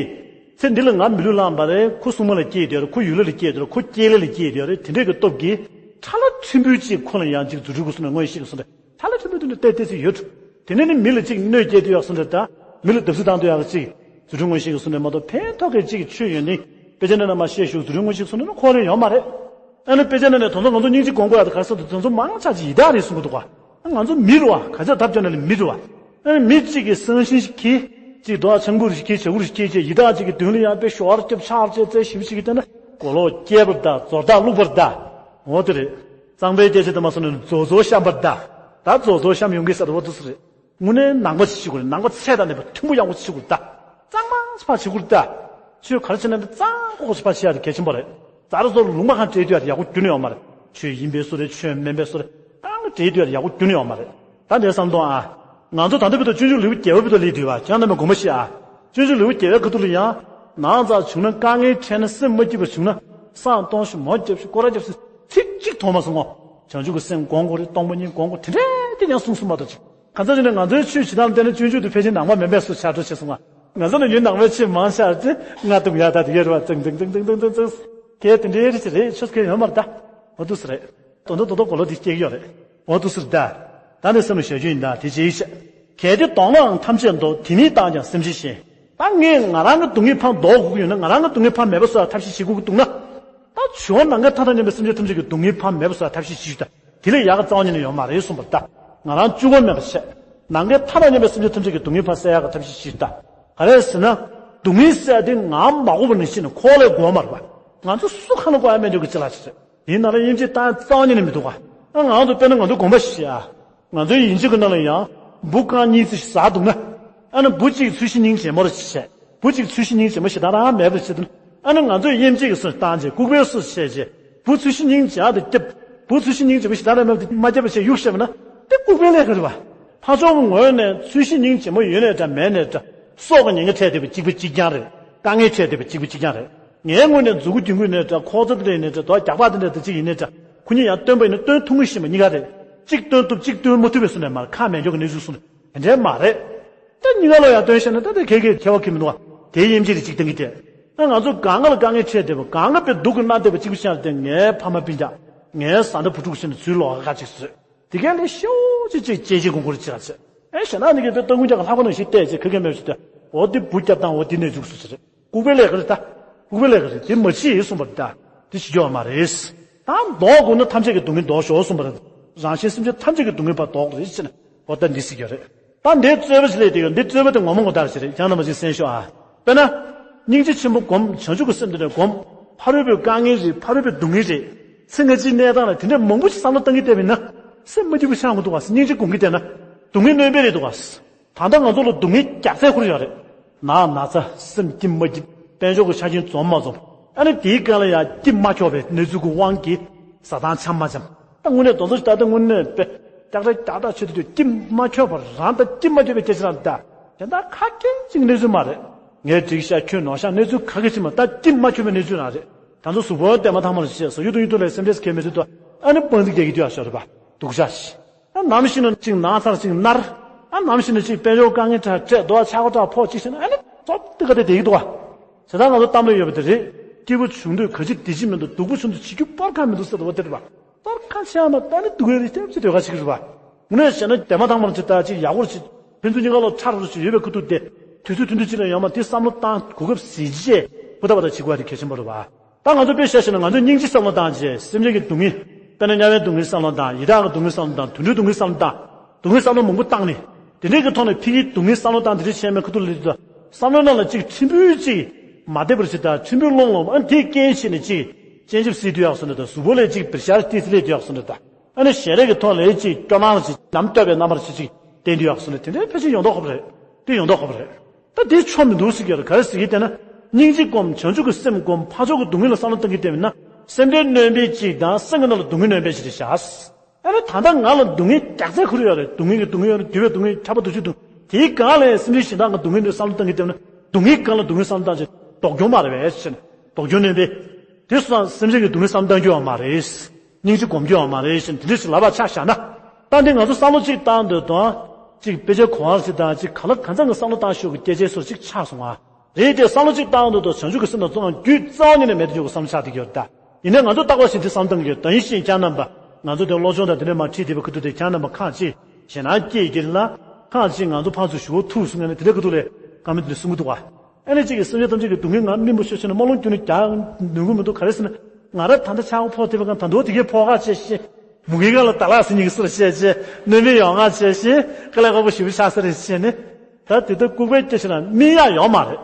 ཚེ་འདི་ལ་ང་མི་ལུས་བླངས་པ་རེད་ཁོ་སྲུང་མ་ལ་སྐྱེས་དེ་རེད་ཁོ་ཡུལ་ལ་ལ་སྐྱེས་དེ་རེད་ཁོ་སྐྱེས་ལ་ལ་སྐྱེས་དེ་རེད་དེ་འདྲས་ཀྱི་སྟོབས་ཀྱིས། ཁྲ་ལ་ཁྲིམས་བུ་ཅིག་ཁོ་ལ་ཡང་ཅིག་རྫུ་འཕྲུལ་སྐུ་གསུང་ནས་མངོན་ཤེས་ཀྱི་སུ་རེད། ཧ་ལས་ཐུབ་པའི་དོན་དུ་བལྟས་བལྟས་ཚེ་ཡོད། དེ་ནས་ནི་མི་ལ་གཅིག་གནོད་སྐྱེལ་དུ་ཡག་སུ་འདྲ་ད། མི་ལ་བརྡབ་གསིག་བཏང་དུ་ཡག་གཅིག་རྫུ་འཕྲུལ་མངོན་ཤེས་ཀྱི་སུ་འདྲ་མ་གཏོགས་ཕན་ཐོགས་ཀྱི་གཅིག་ཆོས་ཡོད་ནི། དཔེ་ཆ་ནང་ན་མ་བཤད་ཞུ་རྫུ་འཕྲུལ་མངོན་ཤེས་སུ་འདྲ་ནི་ཁོ་རེ་ཡོད་མ་རེད། ཨ་ནི་དཔེ་ཆ་ནང་ནས་དོན་དག་ང་ཚོ་སྙིང་རྗེ་སྒོམ་དགོས་ཡག་དེ་ག་རེ་ཟེར་དུས་དོན་ཚོ་མང་ཆ་ཅིག་ཡི་དྭགས་རེད་གསུང་གི་འདུག་ག་ང་ཚོ་མི་རེད་བ་ག་ཚད་ཐབས་སྐྱོ་ན་ལས་མི་རེད་བ། ཨ་ནི་མི་གཅིག་གིས་སང་ཤིང་ཞིག་གིས་གཅིག་རྡོ་ཆང་ཁུ་རེ་ཞིག་གིས་བྱ་ཁུ་རེ་ཞིག་གིས་བྱས་ཡི་དྭགས་གཅིག་གི་མདུན་ལ་ཡང་དཔེ་ཞོར་སྐྱབས་ཕྱག་བྱས་རྩེ་ཞིབ་ཞིག་གིས་བལྟས་ན་གོ་ལོག་སྐྱེས་པར་གདའ་མཛོ་ཐག་བླུགས་པར་གདའ། འོ་དེ་རེད། གཙང་པའི་སྐད་ཆ་དུ་མ་སོང་ནས་རྫོགས་རྫོགས་བཤམས་པར་གདའ། ད་རྫོགས་རྫོགས་བཤམས་ཡོང་གི་ས་དུ་བ་དུ་སུ་རེད། དངོས་གནས་ནང་པ་ཞིག་བྱེད་དགོས་རེད་ནང་པ་ཚད་དང་ལྡན་པ་མཐུན་པོ་ཡག་པོ་ཞིག་བྱེད་དགོས་རེད་ད། གཙང་མ་ཕར་བྱེད་དགོས་རེད་ད། ཆོས་ག་རེ་བྱེད་ན་འདི་གཙང་ཁོག་ཁོག་ཕར་བྱེད་ཡག་དེ་གལ་ཆེན་པོ་རེད། ཛར་ཟོར་ལུང་པ་གང་སྤྲད་དུས་ཡག་དེ་ཡག་པོ་རྒྱུ་ནི་ཡོད་མ་རེད། ཆོས་ཡིན་པའི་བཟོ་རེད་ཆོས་མིན་པའི་བཟོ་རེད་གང་གི་སྤྲད་དུས་ཡག་དེ་ཡག་པོ་རྒྱུ་ནི་ཡོད་མ་རེད། ད་འདྲའི་བསམ་དོན་ཨ། ང་ཚོ་ད་ལྟ་བར་དུ་སྤྱོད་འཇུག་ལེའུ་བརྒྱད་པ་བར་དུ་སླེབས་དུས་བ་ཁྱེད་རང་རྣམ་པས་དགོངས་པ་བཞེས་ཨ། སྤྱོད་འཇུག་ལེའུ་བརྒྱད་པའི་ཁ་ཐུག་ལ་ཡང་། ནགས་ཚལ་བྱུང་ན་དཀའ་ངལ་འཕྲད་ན་སེམས་མ་སྐྱིད་པ་བྱུང་ན། བསང་གཏོང་ཞིག་མོ་རྒྱབ་ཞིག་སྐོར་ར་རྒྱབ་ཞིག་ཚིག་གཅིག་མཐོང་མ་སོང་ངོ་། བྱང་ཆུབ་ཀྱི་སེམས་སྒོམ་དགོས་རེད་སྟོང་པ་ཉིད་སྒོམ་དགོས་དེ་འདྲས་དེ་ཡང་གསུངས་སོང་མ་གཏོགས་ཅིག་གང་ཟག་ཅིག་ནས་ང་ཚོའི་ཆོས་བྱེད་སྟངས་བལྟས་ན་སྤྱོད་འཇུག་དེ་ཕལ་ཆེར་ནང་པ་མིན་པའི་བཟོ་ཆགས་འགྲོ་བྱས་སོང་ང་། ང་ཚོ་ནས་ཡུལ་ནང་པའི་ཆོས་མང་ཆགས་ཏེ་ང་དུང་ཡག་ད་དེ་གས་རེད་བ་ཙང་ཙང་ཙང་ཙང་ཙང་། གལ་དེ་འདྲའི་རེད་ཅེས་རེད་ཆོས་སྐད་ཡོད་མ་རེད་ད། འོ་འདུག་སེ་རེད། དོན་དུ་དོ་དོ་གོ་ལོ་དེ་སྐྱེ་གི་ཡོད་རེད། འོ་དུ་སུར་ད། ད་ནི་སེམས་ལ་ཞེ་རྒྱུ་ཡིན་ད་དེ་ཅི་ཡིས་བཤད། གལ་ཏེ་གདོང་ལའང་ཐམས་ཅད་འདོགས། དེ་ཉིད་བཏང་ཀྱང་སེམས་ཅན་གཞན། ད་ངས་ང་རང་གི་སྡུག་བསྔལ་ཕར་འདོགས་དགོས་ཀྱི་ཡོད་ན། ང་རང་གི་སྡུག་བསྔལ་ཕར་མེད་པ་བཟོ་ཡ་ཐབས་ཤེས་བྱེད་དགོས་ཀྱི་འདུག་ན། ད་བྱུང་ནམ་མཁའི་མཐའ་དང་མཉམ་པའི་སེམས་ཅན་ཐམས་ཅད་ཀྱི་སྡུག་བསྔལ་ཕར་མེད་པ་བཟོ་ཡ་ཐབས་ཤེས་བྱེད་ཤིག་ད། དེ་ལས་ཡག་ག་རྩ་བ་ཉིད་ནས་ཡོད་མ་རེད་གསུངས་པ་རེད་ད། ང་རང་བཅུ་བ་མེད་པ་བྱས། ནམ་མཁའི་མཐའ་དང་མཉམ་པའི་སེམས་ཅན་ཐམས་ཅད་ཀྱི་སྡུག་བསྔལ་ཕར་སེལ་ཡག་གི་ཐབས་ཤེས་ཤིག་ད། ག་རེ་ཟེར་ན། སྡུག་བསྔལ་སེལ་ཡ་དེ་ངའང་མ་དགོས་པ་ནང་བཞིན་ཁོ་ལས་དགོས་མ་རེད་པ། ང་ཚོ་སུ་གང་ལ་དགོས་ཡ་མེད་འགྲོ་གི་ཅི་ལ་ཅི་རེད། དེའི་ནང་ལ་དབྱེ་འབྱེད་བཏང་རྩ་བ་ཉིད་ནས་མི་འདུག་ག་ཨ་ང་རང་ཚོ་དཔེར་ན་ང་ཚོ་དགོན་པ་ཞིག་ཨ། ང་ཚོའི་ཡིན་གཅིག་གི་ནང་ལ་ཡང་། འབུ་རྐང་གཉིས་ཙམ་ཞིག་ཟ་འདུག་ན། ཨ་ནི་འབུ་གཅིག་ཚུལ་ཤིང་སྙིང་རྗེ་མོ་རེ་བྱས། འབུ་གཅིག་ཚུལ་ཤིང་སྙིང་རྗེ་མོ་ཞེ་དྲག་རང་མེད་པར་བྱེད་དུས། ཨ་ནི་ང་ཚོས་དབྱེ་འབྱེད་ཀྱི་སྲོལ་བཏང་རྗེས་ལྐུགས་པའི་སྲོལ་བྱས་རྗེས། འབུ་ཚུལ་ཤིང་སྙིང་རྗེ་ཨ་དེ་བརྒྱབ། འབུ་ཚུལ་ཤིང་སྙིང་རྗེ་མོ་ཞེ་དྲག་རང་མེད་པར་མ་བརྒྱབ་པ་བྱས་གཡུག་བཞག་པ་ན། དེ་ལྐུགས་པའི་ལས་ཀ་རེད་པ། ཕར་ཕྱོགས་ཀྱི་ངོས་ནས་ཚུལ་ཤིང་སྙིང་རྗེ་མོ་ཡོད་ནའི་འདྲ་མེད་ནའི་འདྲ། སྲོག་གི་ཉེན་ཁ་འཕྲད་བསྡད་པ་གཅིག་པ་གཅིག་རྐྱང་རེད། དཀའ་ངལ་འཕྲད་བསྡད་པ་གཅིག་པ་གཅིག་རྐྱང་རེད། ངའི་ངོས་ནས་མཛུ་གུ་རྒྱུན་གུ་ནས་འདྲ། ཁོག་རྩ་དེ་ལས་ནས་འདྲ། དོ་རྒྱག་པ་དེ་འདྲ་དེ་གཅིག་ཡིན་ནས་འདྲ། ཁོ་གཉིས་ཡང་སྟོན་པ་ཡིན་ན་སྟོན་ཐུབ་ངེས་ཤེས་པ་གཉིས་ཀ་རེད། གཅིག་སྟོན་ཐུབ་གཅིག་སྟོན་མ་ཐུབ་པའི་བཟོ་ནས་མར་ཁ་མེད་འཇོག་གི་གནས་ཚུལ་གསུངས་ནས་དེ་འདྲའི་མ་རེད། ད་གཉིས་ཀ་ལོ་ཡང་སྟོན་ཤེས་ན་ད་དེ་གལ་གལ་ཁྱད་པར་ཁྱད་མི་འདུག་བ། དེའི་དབྱེ་འབྱེད་དེ་གཅིག་བསྟན་གི་དེ། ད་ང་ཚོ་གང་ག་ལ་དཀའ་ངལ་འཕྲད་བསྡད་པ། གང་ག་དཔེ་སྡུག་གི་མནར་བསྡད་པ་གཅིག་པུ་ཤར་ཏེ། ངའི་ཕ་མ་སྤུན་ཀྱག་ངའི་བཟའ་ཟླ་བུ་ཕྲུག་ཟེར་ནས་ཚུར་ལོག་ཁ་གཅིག་བཟོས། དེ་ག་ལས་ཤོག་ཅིག་ཅིག་ཅེ་ཅེ་གོང་གོར་ཅི་ར་ཅེ། ཨེ་ཞེ་ན་ནི་གི་དཔེ་སྟོན་ཀུན་ཀྱང་ལྷག་པ་ནང་བཞིན་བལྟས་ཅེ་ཁ་ཁ་མེད་ཅིག་ད། འོ་དེ་བུ་སྐྱབས་དང་འོ་དེ་ནས་འཇུག་སུ་ཟེར། ལྐུགས་པའི་ལས་ཀ་རེད་ད། ལྐུགས་པའི་ལས་ཀ་རེད། དེ་མ་བྱེད་གསུངས་པ་རེད་ད། དེ་བྱེད་རྒྱུ་ཡོད་མ་རེད། ད་འདོགས་དགོས་ན་ཐམས་ཅད་ཀྱི་སྡུག་བསྔལ་འདོགས་ཤོག་གསུངས་པ་རེད། རང་གཞན་སེམས་ཅན་ཐམས་ཅད་ཀྱི་སྡུག་བསྔལ་ཕར་འདོགས་རེད་ཅེ་ན། འོ་ད་འདི་སྲིད་ཀྱི་རེད། ད་འདི་རྩོད་པ་ཅིག་སླེབས་དེ་ཡོད། འདི་རྩོད་པ་དེ་ངོ་མ་ངོ་ལྟར་ཞིག་རེད། ཁྱེད་རྣམ་པ་ཅིག་གསན་ཤོག་ཨ། དཔེར་ན། སྙིང་རྗེ་ཆེན་པོ་སྒོམ། བྱང་ཆུབ་ཀྱི་སེམས་དེ་ནས་སྒོམ། ཕ་རོལ་པོའི་དཀའ་ངལ་རེད། ཕ་རོལ་པོའི་སྡུག་བསྔལ་རེད། ཚེ་སྔ་ཕྱིའི་གནས་སྟངས་ལ་དེ་འདྲའི་མང་པོ་ཞིག་བསམ་བློ་བཏང་གི་བསྡད་པ་ཡིན་ན། སེམས་མ་སྐྱིད་པོ་ཆགས་མི་འདུག་ག་སྙིང་རྗེ་སྒོམ་གི་བསྡད་ན། སྡུག་བསྔལ་སྣོན་པ་རེད་འདུག་ག་ད་ལྟ་ང་ཚོ་ལ་སྡུག་བསྔལ་རྒྱག་ཚད་ཁུར་ཡོད་རེད། ནགས་ན་ཚ། སེམས་སྐྱིད་མ་སྐྱིད། དཔལ་འབྱོར་གྱི་ཆ་རྐྱེན་འཛོམས་མ་འཛོམས། ཨ་ནི་དེའི་སྒང་ལ་ཡང་སྐྱིད་མ་ཁྱོག་པའི་གནས་ཚུལ་གྱི་དབང་གིས་བཟའ་ཟླ་འཆམ་མ་འཆམ། ད་དངོས་གནས་རྡོག་རྩ་ཞིག་ད་ལྟ་དངོས་གནས་དཔེ་ཀྱག་ཀྱག་ཀྱག་ཀྱག་བྱེད་དུས་སྐྱིད་མ་ཁྱོག་པ་རང་ད་སྐྱིད་མ་ཁྱོག་པའི་སྐད་ཆ་རང་ད། དེ་འདྲ་ཁ་སྐད་ཅིག་གནས་ཚུལ་མ་རེད། ངས་འགྲིག་ཤག་ཁྱོད་ནོར་ཤག་གནས་ཚུལ་ག་གེ་ཅིག་མ་ད་སྐྱིད་མ་ཁྱོག་པའི་གནས་ཚུལ་རང་རེད། ད་ཚོ་གཟུགས་པོ་ལྟད་མོ་ཐང་མར་བཤད་སོ་ཡུ་ཏུ་ཡུ་ཏུ་ལས་སེམས་ཁྲལ་གལ་མེད་དུས་དུ་ཨ་ནི་དཔང་རྩིས་རྒྱག་གི་དུས་ཨ་ཤོར་རེད་པ། སྡུག་ཤག་ཨ་ནམ་ཞིག་ན་ཅིག་ན་ཚར་ཅིག་ནར། ཨ་ནམ་ཞིག་ན་ཅིག་དཔལ་འབྱོར་དཀའ་ངལ་དྲག་སྤྲད་འདུག་ཨ་ཆག་སྒོ་དྲག་ཕོག་ཅིག་ཟེར་ན་ཨ་ནི་ཙོག་ཏི་ག་དེ་བསྡད་ཀྱི་འདུག་ཨ། བྱས་ཙང་ང་ཚོ་གཏམ་ལ་ཡོད་པ་དེ་རེད། སྐྱིད་པོ་བྱུང་དུས་ག་ཅི་བདེ་སྐྱིད་མི་འདུག་སྡུག་པོ་བྱུང་དུས་བྱེད་རྒྱུ་པར་ཁ་མི་འདུག་ཟེར་བ་དེ་རེད་པ། པར་ཁ་ཆགས་ན་ད་ནི་སྡུག་བསྔལ་རེ་སྐྱབས་ཅི་འདོད་ག་ཅིག་རེད་པ། དངོས་གནས་བཤད་ན་དེ་མ་ཐང་མར་ཅིག་ད་ཅིག་ཡག་པོ་ཅིག་ཕན་ཚུན་གཉིས་ཀ་ལོ་ཁྲ་རུ་ཅིག་ཡོད་པའི་ཁུ་ཐུག་དེ་དུས་ཚོད་ཐུང་ཐུང་ཅིག་ལ་ཡོང་མ་དེ་བསམ་བློ་བཏང་གོ་སྐབས་ཟིན་རྗེས་ཧུར་ཐག་པ་ད་བྱེད་དགོས་པ་དེ་གལ་ཆེན་པོ་རེད་པ། ད་ང་ཚོ་དཔེ་བཤད་བཤད་ན་ང་ཚོས་སྙིང་རྗེ་བསམ་བློ་བཏང་རྗེས་སེམས་ཅན་གྱི་སྡུག་བསྔལ། དཔེར་ན་དམྱལ་བའི་སྡུག་བསྔལ་བསམ་བློ་བཏང་། ཡི་དྭགས་ཀྱི་སྡུག་བསྔལ་བསམ་བློ་བཏང་། དུད་འགྲོའི་སྡུག་བསྔལ་བསམ་བློ་བཏང་། སྡུག་བསྔལ་བསམ་བློ་མང་པོ་བཏང་ནས། དེ་འདྲའི་གི་ཐོག་ནས་ཕ་གིའི་སྡུག་བསྔལ་བསམ་བློ་བཏང་དེ་འདྲའི་བྱས་མེད་ཁུ་ཐུག་ལ་སླེབས་དུས་བསམ་བློའི་ནང་ལ་ཅིག་ཕྲན་བུ་ཅིག་མ་བདེ་བར་ཞིག་དང་ཕྲན་བུ་སློང་སློང་ཨ་ནི་དེས་རྐྱེན་བྱས་ནས་ཅིག་སྤྱན་ཆབ་སྲིད་དུ་ཡག་སོང་འདྲ་དང་གཟུགས་པོ་ལ་ཅིག་བེར་ཤར་ཏི་སི་སླེབས་དུ་ཡག་སོང་འདྲ་དང་ཨ་ནི་ཞལ་རས་ཀྱི་ཐོག་ལ་ཅིག་སྐྱོ་སྣང་ཅིག་ནམ་སྐྱོ་བའི་རྣམ་པར་ཅིག་ཅིག་བསྟན་དུ་ཡག་སོང་འདྲ་དེ་འདྲའི་ཕལ་ཆེར་ཡོང་མདོག་ཁོ་པ་རེད། དེ་ཡོང་མདོག་ཁོ་པ་རེད། ད་དེ་ཆོ་མི་འདུག་ཟེར་གྱི་ཡོད་རེད། ག་རེ་ཟེར་གྱི་བལྟས་ན། སྙིང་རྗེ་སྒོམ་བྱང་ཆུབ་ཀྱི་སེམས་སྒོམ་ཕར་ཕྱོགས་ཀྱི་སྡུག་བསྔལ་ལ་བསམ་བློ་གཏང་གི་བསྡད་པ་ཡིན་ན། སེམས་ཁྲལ་སྣོན་པའི་གཅིག་དང་སེམས་ཀྱི་ནང་ལ་སྡུག་བསྔལ་སྣོན་པའི་གཅིག་རེད་ཤག་ཨ་ནི་ད་ལྟ་ང་ལ་སྡུག་བསྔལ་རྒྱག་ཚད་ཁུར་ཡོད་རེད། སྡུག་བསྔལ་གྱི་སྡུག་བསྔལ་ཡོད་རེད། འདུལ་བའི་སྡུག་བསྔལ་ཁྱབ་པ་དུ་ཆུ་འདུག་དེའི་སྒང་ལ་སེམས་ཅན་གཞན་དག་གི་སྡུག་བསྔལ་འདི་བསམ་བློ་གཏང་གི་བསྡད་པ་ན་སྡུག་བསྔལ་སྒང་ལ་སྡུག་བསྔལ་བསམ་བློ་གཏང་ཅིག་ལྡོག་རྒྱུ་མ་རེད་པས་ཟེར་ནས་ལྡོག་རྒྱུ་སྣོན་པས། དེ་སོང་ཙང་སེམས་ཅན་གྱི་སྡུག་བསྔལ་བསམ་བློ་གཏང་རྒྱུ་ཡོད་མ་རེད། སྙིང་རྗེ་སྒོམ་རྒྱུ་ཡོད་མ་རེད་ཟེར་ནས་དེ་འདྲ་ཞིག་ལབ་པ་ཆ་བཞག་ན། ད་འདི་ང་ཚོ་བསམ་བློ་གཅིག་བཏང་འདོད་དང་། གཅིག་དཔེ་ཆ་གོ་བ་ཞིག་དང་གཅིག་ག་ལ་གང་འཚམ་གྱི་བསམ་བློ་བཏང་ཤོག་གི་སྐད་ཆའི་སོར་གཅིག་ཆགས་སོང་ང་། རེད་དེ་བསམ་བློ་གཅིག་བཏང་འདོད་དང་བྱང་ཆུབ་ཀྱི་སེམས་དང་བརྩོན་འགྲུས་རྩ་བ་ཉིད་ནས་མེད་དུ་འཇུག་གི་བསམ་བློ་ཆགས་བསྡད་ཀྱི་ཡོད་རེད་ད། ཡིན་ནའི་ང་ཚོ་རྟག་པར་བཞིན་དེ་བསམ་བཏང་གི་ཡོད། ད་ཡིན་ཞིང་ཁྱེད་རྣམ་པ་ང་ཚོ་དེ་སློབ་སྦྱོང་དང་དེ་འདྲ་མ་ཁྲིད་བསྡད་པའི་ཁུ་ཐུག་དེ་ཁྱེད་རྣམ་པ་ཁག་ཅིག་ཞེད་སྣང་སྐྱེས་ཀྱི་རེད་ལ། ཁག་ཅིག་ང་ཚོ་ཕར་ཚུར་ཞུ་བ་ཐུག་སོང་ངས་ནས་དེ་འདྲའི་ཁུ་ཐུག་ལས་བཀའ་མོལ་དེ་འདྲ་གསུང་གི་འདུག་ག་ཨ་ནི་གཅིག་གིས་སེམས་ཅན་ཐམས་ཅད་ཀྱི་སྡུག་བསྔལ་ང་སྨིན་པ་ཤོག་ཟེར་ནས་རྨ་ཀླུང་བརྒྱུད་ནས་རྒྱག་ནུས་ཀྱི་མི་འདུག་ག་རེ་ཟེར་ན། ང་རང་ད་ལྟ་ཆག་སྒོ་ཕོག་བསྡད་པའི་སྒང་ད་དུང་དེ་གས་ཕོག་ག་བྱས་ཤིང་། མུ་གེའི་སྒང་ལ་ད་ལག་ཟིན་ཉིན་གྱི་སུ་ལ་བཤད་བྱས་གནོད་མི་ཡོང་ང་བྱས་ཤིང་དཀའ་ལས་ཁག་པོ་ཞེ་པོ་ཆགས་ས་རེད་བྱས་ནས། ད་དེ་ལྟར་ལྐུགས་པའི་སྐད་ཆ་ལ་སྨིན་ཡག་ཡོད་མ་རེད།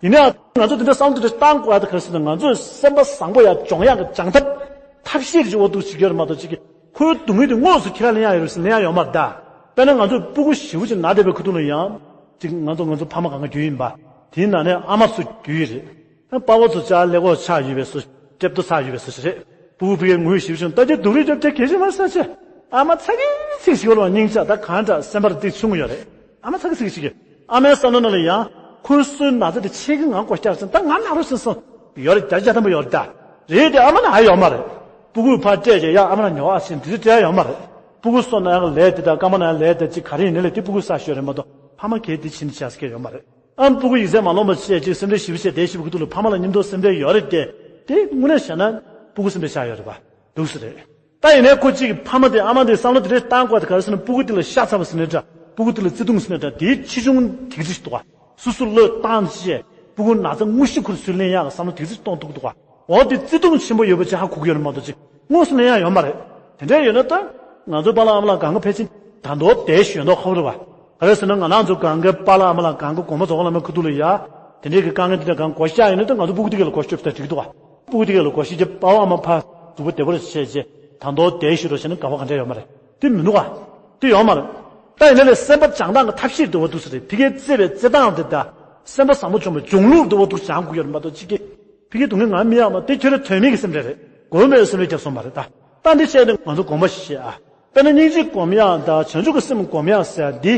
ཡིན་ནའང་ང་ཚོ་དེ་འདྲ་བསམ་བློ་དེ་འདྲ་བཏང་དགོས་ཨ། ད་ག་རེ་ཟེར་ན་ང་ཚོས་སེམས་པ་བཟང་པོ་ཡག་སྦྱོང་ཡག་གི་སྦྱང་ཐབས་ཐབས་ཤེས་ཀྱི་འོག་ཏུ་བྱེད་ཀྱི་ཡོད་རེད་མ་གཏོགས་ཅིག་གིས་ཁོའི་སྡུག་བསྔལ་དེ་དངོས་སུ་ཁྱེད་རང་ལེན་ཡག་ཡོད་རེད་ཟེར་ལེན་ཡག་ཡོད་མ་རེད་ད། དཔེར་ན་ང་ཚོས་སྤུ་གུ་ཞེ་པོ་ཅིག་ན་བསྡད་པའི་ཁུ་ཐུག་ལ་ཡང་། ཅིག་ང་ཚོ་ང་ཚོ་ཕ་མ་གང་ག་རྒྱུད་ཡིན་པ། དེའི་ནང་ནས་ཨ་མ་ཚོ་རྒྱུད་ཡིན་རེད། ཨ་པ་ཕ་ཚོ་ཅག་ཀླད་ཀོར་ཆགས་ཡོད་པའི་བཟོ། ལྕེབ་ཏོ་ཚ་ཡོད་པའི་བཟོ་ཞིག་རེད། སྤུ་གུ་ཕ་གིར་ངུ་ཞེ་པོ་ཅིག་ད་ཅི་སྡུག་རུས་རྒྱབ་ཆེ་གལ་ཆེ་མ་ས་ཆེ། ཨ་མ་ཚ་གི་ཚིག་ཞིག་བོར་བ་སྙིང་རྗེ་ད་གང་འདྲ་སེམས་པར་ཏིག་ཆུང་ཡོད་རེད། ཨ་མ་ཚ་གི་ཚིག་ཞིག་གིས། ཨ་མའི་བསམ་བློ་ནང་ལ་ཡང་། ཁོའི་སོའི་ན་ཚ་དེ་ཆེ་གི་ང་མགོ་བཀྱག་ཟིན་ད་ང་ན་རོ་ཟིན་སོང་། ཡོད་རེད་བརྒྱ་ཆ་བརྒྱ་ཐམ་པ་ཡོད་རེད་ད། རེད་དེ་ཨ་མ་ན་ཧ་ཡོད་མ་རེད། སྤུ་གུས་ཕར་སྤྲད་རྗེས་ཡང་ཨ་མ་ན་ཉོ་བ་ཟིན་དེ་རིགས་སྤྲད་ཡ་ཡོད་མ་རེད། སྤུ་གུ་སོ་ན་ཡང་ལས་དེ་དང་རྐང་པ་ན་ཡང་ལས་དེ་ཅིག་ག་རེ་ཡིན་ནའི་ལས་དེ་སྤུ་གུས་ས་ཤོད་རེད་མ་གཏོགས་ཕ་མ་གས་དེ་ཕྱིན་ཆགས་སྐད་ཡོད་མ་རེད། ཨ་སྤུ་གུ་ཡིག་ཚད་མ་ལོངས་པ་བྱས་ཅིག་སེམས་ཁྲལ་ཞེ་པོ་བྱས་བསྡད་ཞེ་པོ་གི་ཐུག་ལ་ཕ་མ་ལ་མཉམ་དུ་སེམས་ཁྲལ་ཡོད་རེད་དེ། དེ་དངོས་གནས་བྱས་ན་སྤུ་གུ་སེམས་ཁྲལ་བཞག་ཡོད་རེད་པ། འདུག་སེ་རེད། ད་ཡིན་ནའི་ཁོ་གཅིག་གི་ཕ་མ་དེ་ཨ་མ་དེ་བསམ་བློ་དེ་འདྲ་བཏང་དགོས་དེ་ག་རེ་ཟེར་ན། སྤུ་གུ་དེ་ལ་ཤ་ཚ་བ་ཟེར་ནའི་འདྲ། སྤུ་གུ་དེ་ལ་བརྩེ་དུང་ཟེར་ནའི་འདྲ། དེའི་ཆེ་ཆུང་དེ་ཚོ་ཞིག་འདུག་བ། སོ་སོ་བློས་བཏང་བྱས་སྤུ་གུ་ན་ཚ་དངོས་གཞི་ཁོ་རང་ཚོས་ལེན་ཡག་གི་བསམ་བློ་དེ་ཚོ་གཏོང་ཐུབ་ཀྱི་འདུག་བ། འོ་དེ་བརྩེ་དུང་ཆེན་པོ་ཡོད་པ་ཅིག་ཧ་གོ་གི་ཡོད་ན་མ་གཏོགས་ཅིག་དངོས་སུ་ལེན་ཡག་ཡོད་མ་རེད། དེ་འདྲ་ཡོད་ན་ད་ང་ཚོའི་པཱ་ལགས་ཨ་མ་ལགས་སྒང་ག་ཕལ་ཆེར་ད་མདོ་དེ་ཞུ་མདོག་ཁ་པོ་རེད་བ། ག་རེ་ཟེར་ན་ང་རང་ཚོ་སྒང་གའི་པཱ་ལགས་ཨ་མ་ལགས་སྒང་ག་དགོན་པ་རྫོགས་ལ་མ་ཁུ་ཐུག་ལ་ཡ། དེ་འདྲའི་གི་དཀའ་ངལ་དེ་འདྲ་སྒང་ག་གོ་ཤ་ཡིན་ན་ད་ང་ཚོ་སྤུ་གུ་དེ་ག་ལ་གོ་ཤོབ་ད་འགྲིག་འདུག་བ། སྤུ་གུ་དེ་ག་ལ་གོ་ཤེས་ཀྱི་པཱ་ཕ་ཨ་མ་ཕ་གཟུགས་པོ་བདེ་པོར་བྱས་རྗེས་ད་མདོ་དེ་ཞུ་རོགས་བྱས་ན་དགའ་བ་ག་འདྲ་ཡོད་མ་རེད། དེ་མི་འདུག་ག་དེ་ཡོད་མ་རེད། ད་ཡིན་ན་ལས་སེམས་པ་སྦྱང་སྟངས་ཀྱི་ཐབས་ཤེས་འདུག་བ་འདུག་ས་རེད། ཕ་གིའི་བརྩེ་བའི་བརྩེ་སྟངས་དེ་ད་སེམས་པ་བཟང་པོ་བྱུང་བའི་སྦྱོང་ལུགས་འདུག་བ་འདུག་སྦྱང་དགོས་ཡོད་རེད་མ་གཏོགས་གཅིག་གིས་ཕ་གིའི་སྡུག་བསྔལ་ང་མི་ཡག་མ་དེ་ཁྱོད་རང་དོན་མེད་ཀྱི་སེམས་ཁྲལ་རེད། དགོས་མེད་སེམས་ཁྲལ་རྒྱབ་སོང་མ་རེད་ད། ད་འདི་བཤད་ནས་ང་ཚོ་དགོངས་པ་བཞེས་ཨ། དཔེར་ན་སྙིང་རྗེ་སྒོམ་ཡག་དང་བྱང་ཆུབ་ཀྱི་སེམས་སྒོམ་ཡག་ཟེར་ཡག་འདི་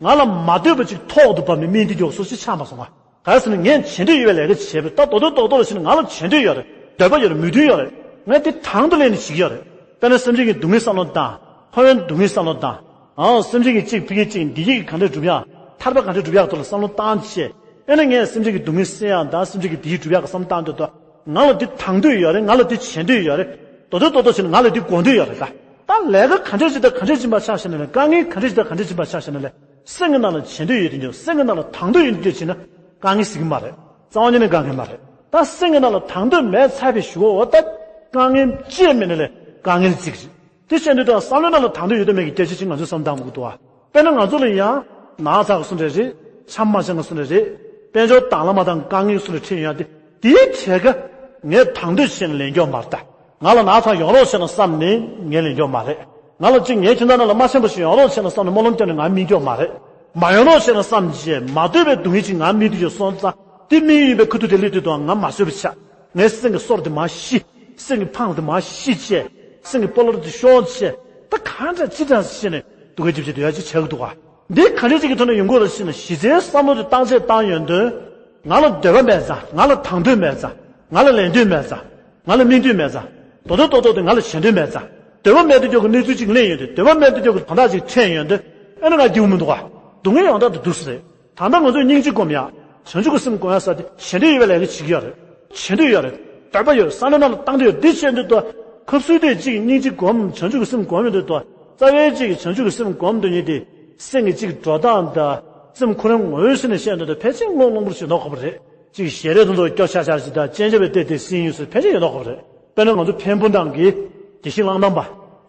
ང་ལ་མ་འདོད་པ་ཅིག་ཐོག་ཏུ་བབས་ནས་སྨིན་དུ་འཇུག་སོ་ཞིག་ཆགས་མ་སོང་ང་། ག་རེ་ཟེར་ན་ངས་བྱེད་འདོད་ཡོད་པའི་ལས་ཀ་བྱས་པས་ད་རྡོག་རྡོག་རྡོག་རྡོག་ལ་ཕྱིན་ན་ང་ལ་བྱེད་འདོད་ཡོད་རེད། འདོད་པ་ཡོད་རེད། མོས་མཐུན་ཡོད་རེད། ངས་དེ་དང་དུ་ལེན་ནས་བྱེད་ཀྱི་ཡོད་རེད། དཔེར་ན་སེམས་ཅན་གྱི་སྡུག་བསྔལ་བསམ་བློ་བཏང་། འཁོར་བའི་སྡུག་བསྔལ་བསམ་བློ་བཏང་། ཨང་། སེམས་ཅན་གྱི་གཅིག་ཕ་གི་གཅིག་བདེ་སྐྱིད་ཀྱི་ག་འདྲ་སྒྲུབ་ཡག་ཐར་པ་ག་འདྲ་སྒྲུབ་ཡག་ཐོག་ལ་བསམ་བློ་བཏང་བྱས། ཨེ་ན་ངས་སེམས་ཅན་གྱི་སྡུག་བསྔལ་སེལ་ཡག་དང་སེམས་ཅན་གྱི་བདེ་སྐྱིད་སྒྲུབ་ཡག་གི་བསམ་བློ་བཏང་དུས་ད་ང་ལ་འདི་དང་དོད་ཡོད་རེད། ང་ལ་འདི་བྱེད་འདོད་ཡོད་རེད། རྡོག་རྡོག་རྡོག་རྡོག་བྱས་ནས་ང་ལ་འདི་དགོས་འདོད་ཡོད་རེད་ད། ད་ལས་ཀ་ག་འདྲ་ཞིག་དང་ག་འདྲ་ཞིག་ཡིན་པ་ཆ་བཞག་ན་ལས། དཀའ་ངལ་ག་འདྲ་ཞིག་དང་ག་འདྲ་ཞིག་ཡིན་པ་ཆ་བཞག་ན་ལས། སེམས་ཀྱི་ནང་ལ་བྱེད་འདོད་ཡོད་དེ་འདྲ། སེམས་ཀྱི་ནང་ལ་དང་དོད་ཡོད་དེ་འདྲ་བྱས་ན་དཀའ་ངལ་ཟེར་གྱི་མ་རེད། རྩ་བ་ཉིད་ནས་དཀའ་ངལ་མ་རེད། ད་སེམས་ཀྱི་ནང་ལ་དང་དོད་མེད་ཚར་བའི་གཞུག་གུ་འོ་ད་དཀའ་ངལ་ཅི་ཡང་མེད་ན་ལས་དཀའ་ངལ་ཅིག་རེད། དེ་བྱས་དུས་ད་བསམ་བློའི་ནང་ལ་དང་དོད་ཡོད་དོ་མེད་ཀྱི་སྐད་ཆ་ཅིག་ང་ཚོས་བསམ་བློ་བཏང་དགོས་ཀྱི་འདུག་ཨ། དཔེར་ན་ང་ཚོ་ལ་ཡང་ན་ཚ་གི་སུ་འདྲ་རེད། ཆམ་མ་བྱང་གི་སུ་འདྲ་རེད། དཔལ་འབྱོར་དང་བླ་མ་དང་དཀའ་ངལ་སུ་འདྲ་འཕྲད་ཡོང་ཡ་དེ་དེའི་གྲས་ཀ་ངས་དང་དོད་བྱས་ནས་ལེན་རྒྱུ་མ་རེད་ད། ང་ལ་ན་ཚ་ཡོང་རོགས་བྱས་ན་བསམ་ནས་ངས་ལེན་རྒྱུ་མ་རེད། ང་ལ་གཅིག་ངའི་ཁྱིམ་ཚང་ནང་ལ་མ་ཤེས་པ་ཞིག་ཡོང་རོགས་བྱས་ན་བསམ་ནས་སྨོན་ལམ་བརྒྱབ་ནས་ང་སྨིན་རྒྱུ་མ་རེད། མ་ཡོང་རོགས་བྱས་ན་བསམ་བྱས་མ་འདོད་པའི་སྡུག་བསྔལ་ཅིག་ང་སྨིན་དུས་ཀྱི་སོང་ཙང་དེ་སྨིན་ཡོད་པའི་ཁ་ཐུག་དེ་སླེབས་དུས་དང་ང་མ་བཟོད་པ་ཆགས། ངའི་སེམས་ཀྱི་སོར་དེ་མར་བཤིག་སེམས་ཀྱི་ཕངས་དེ་མར་བཤིག་བྱས། སེམས་ཀྱི་སྤོ་ལོ་དེ་ཤོར་བྱས། ད་གང་འདྲ་ཅི་འདྲ་བྱས་ནས་སྡུག་བསྔལ་ཅིག་བྱེད་དུ་ཡ་ཅིག་བྱེད་ཀྱི་འདུག་ག་འདི་ག་འདྲ་ཅིག་གི་ཐོག་ནས་ཡོང་གི་རེད་ཟེར་ན། གཞི་རྩའི་བསམ་བློ་དེ་བཏང་ཆད་བཏང་ཡོང་དུས། ང་ལ་འདོད་པ་མེད་ཙང་། ང་ལ་དང་དོད་མེད་ཙང་། ང་ལ་ལེན་འདོད་མེད་ཙང་། ང་ལ་སྨིན་འདོད་མེད་ཙང་། རྡོག་རྡོག་རྡོག་རྡོག་དེ་ང་ལ་བྱེད་འདོད་མེད་ཙང་། འདོད་པ་མེད་དུ་འཇོག་གི་གནས་ཚུལ་ཅིག་སླེབས་ཡོང་དུས། འདོད་པ་མེད་དུ་འཇོག་གི་དོན་དག་ཅིག་འཕྲད་ཡོང་དུས། ཨེ་ན་ང་སྐྱིད་པོ་མི་འདུག་ག་སྡུག་བསྔལ་ཡང་དག་ཏུ་འདུག་ས་རེད། ད་ལྟ་ང་ཚོས་སྙིང་རྗེ་སྒོམ་ཡག་བྱང་ཆུབ་ཀྱི་སེམས་སྒོམ་ཡག་ཟེར་དེ་བྱེད་འདོད་ཡོད་པའི་ལས་ཀ་བྱེད་ཀྱི་ཡོད་རེད། བྱེད་འདོད་ཡོད་རེད། འདོད་པ་ཡོད། བསམ་བློའི་ནང་ལ་བཏང་འདོད་ཡོད། འདི་བྱེད་འདོད་དོ། ཁབ་སུལ་དེ་གཅིག་སྙིང་རྗེ་སྒོམ། བྱང་ཆུབ་ཀྱི་སེམས་སྒོམ་ཡོད་འདོད་དོ། རྩ་བའི་གཅིག་བྱང་ཆུབ་ཀྱི་སེམས་སྒོམ་འདོད་ཉིད་དེ། སེམས་ཀྱི་གཅིག་འགྲོ་སྟངས་དང་སེམས་ཁོ་རང་ངོས་ཟིན་ནས་བཤད་འདོད་དོ། ཕལ་ཆེར་ངོ་ལོང་པོར་ཞིག་འདོགས་དགོས་པ་རེད། གཅིག་ཞལ་རས་དེ་ཚོ་སྐྱོ་ཆག་ཆག་ཞིག་དང་། སྤྱན་ཆབ་པའི་ལྟས་དེ་སྲིན་ཡུལ་སུ་ཕལ་ཆེར་ཡོད་འདོགས་དགོས་པ་རེད། དཔེར་ན་ང་ཚོ་འཕན་པོ་ནང་གི་དགེ་བཤེས་གླང་ཐང་པ།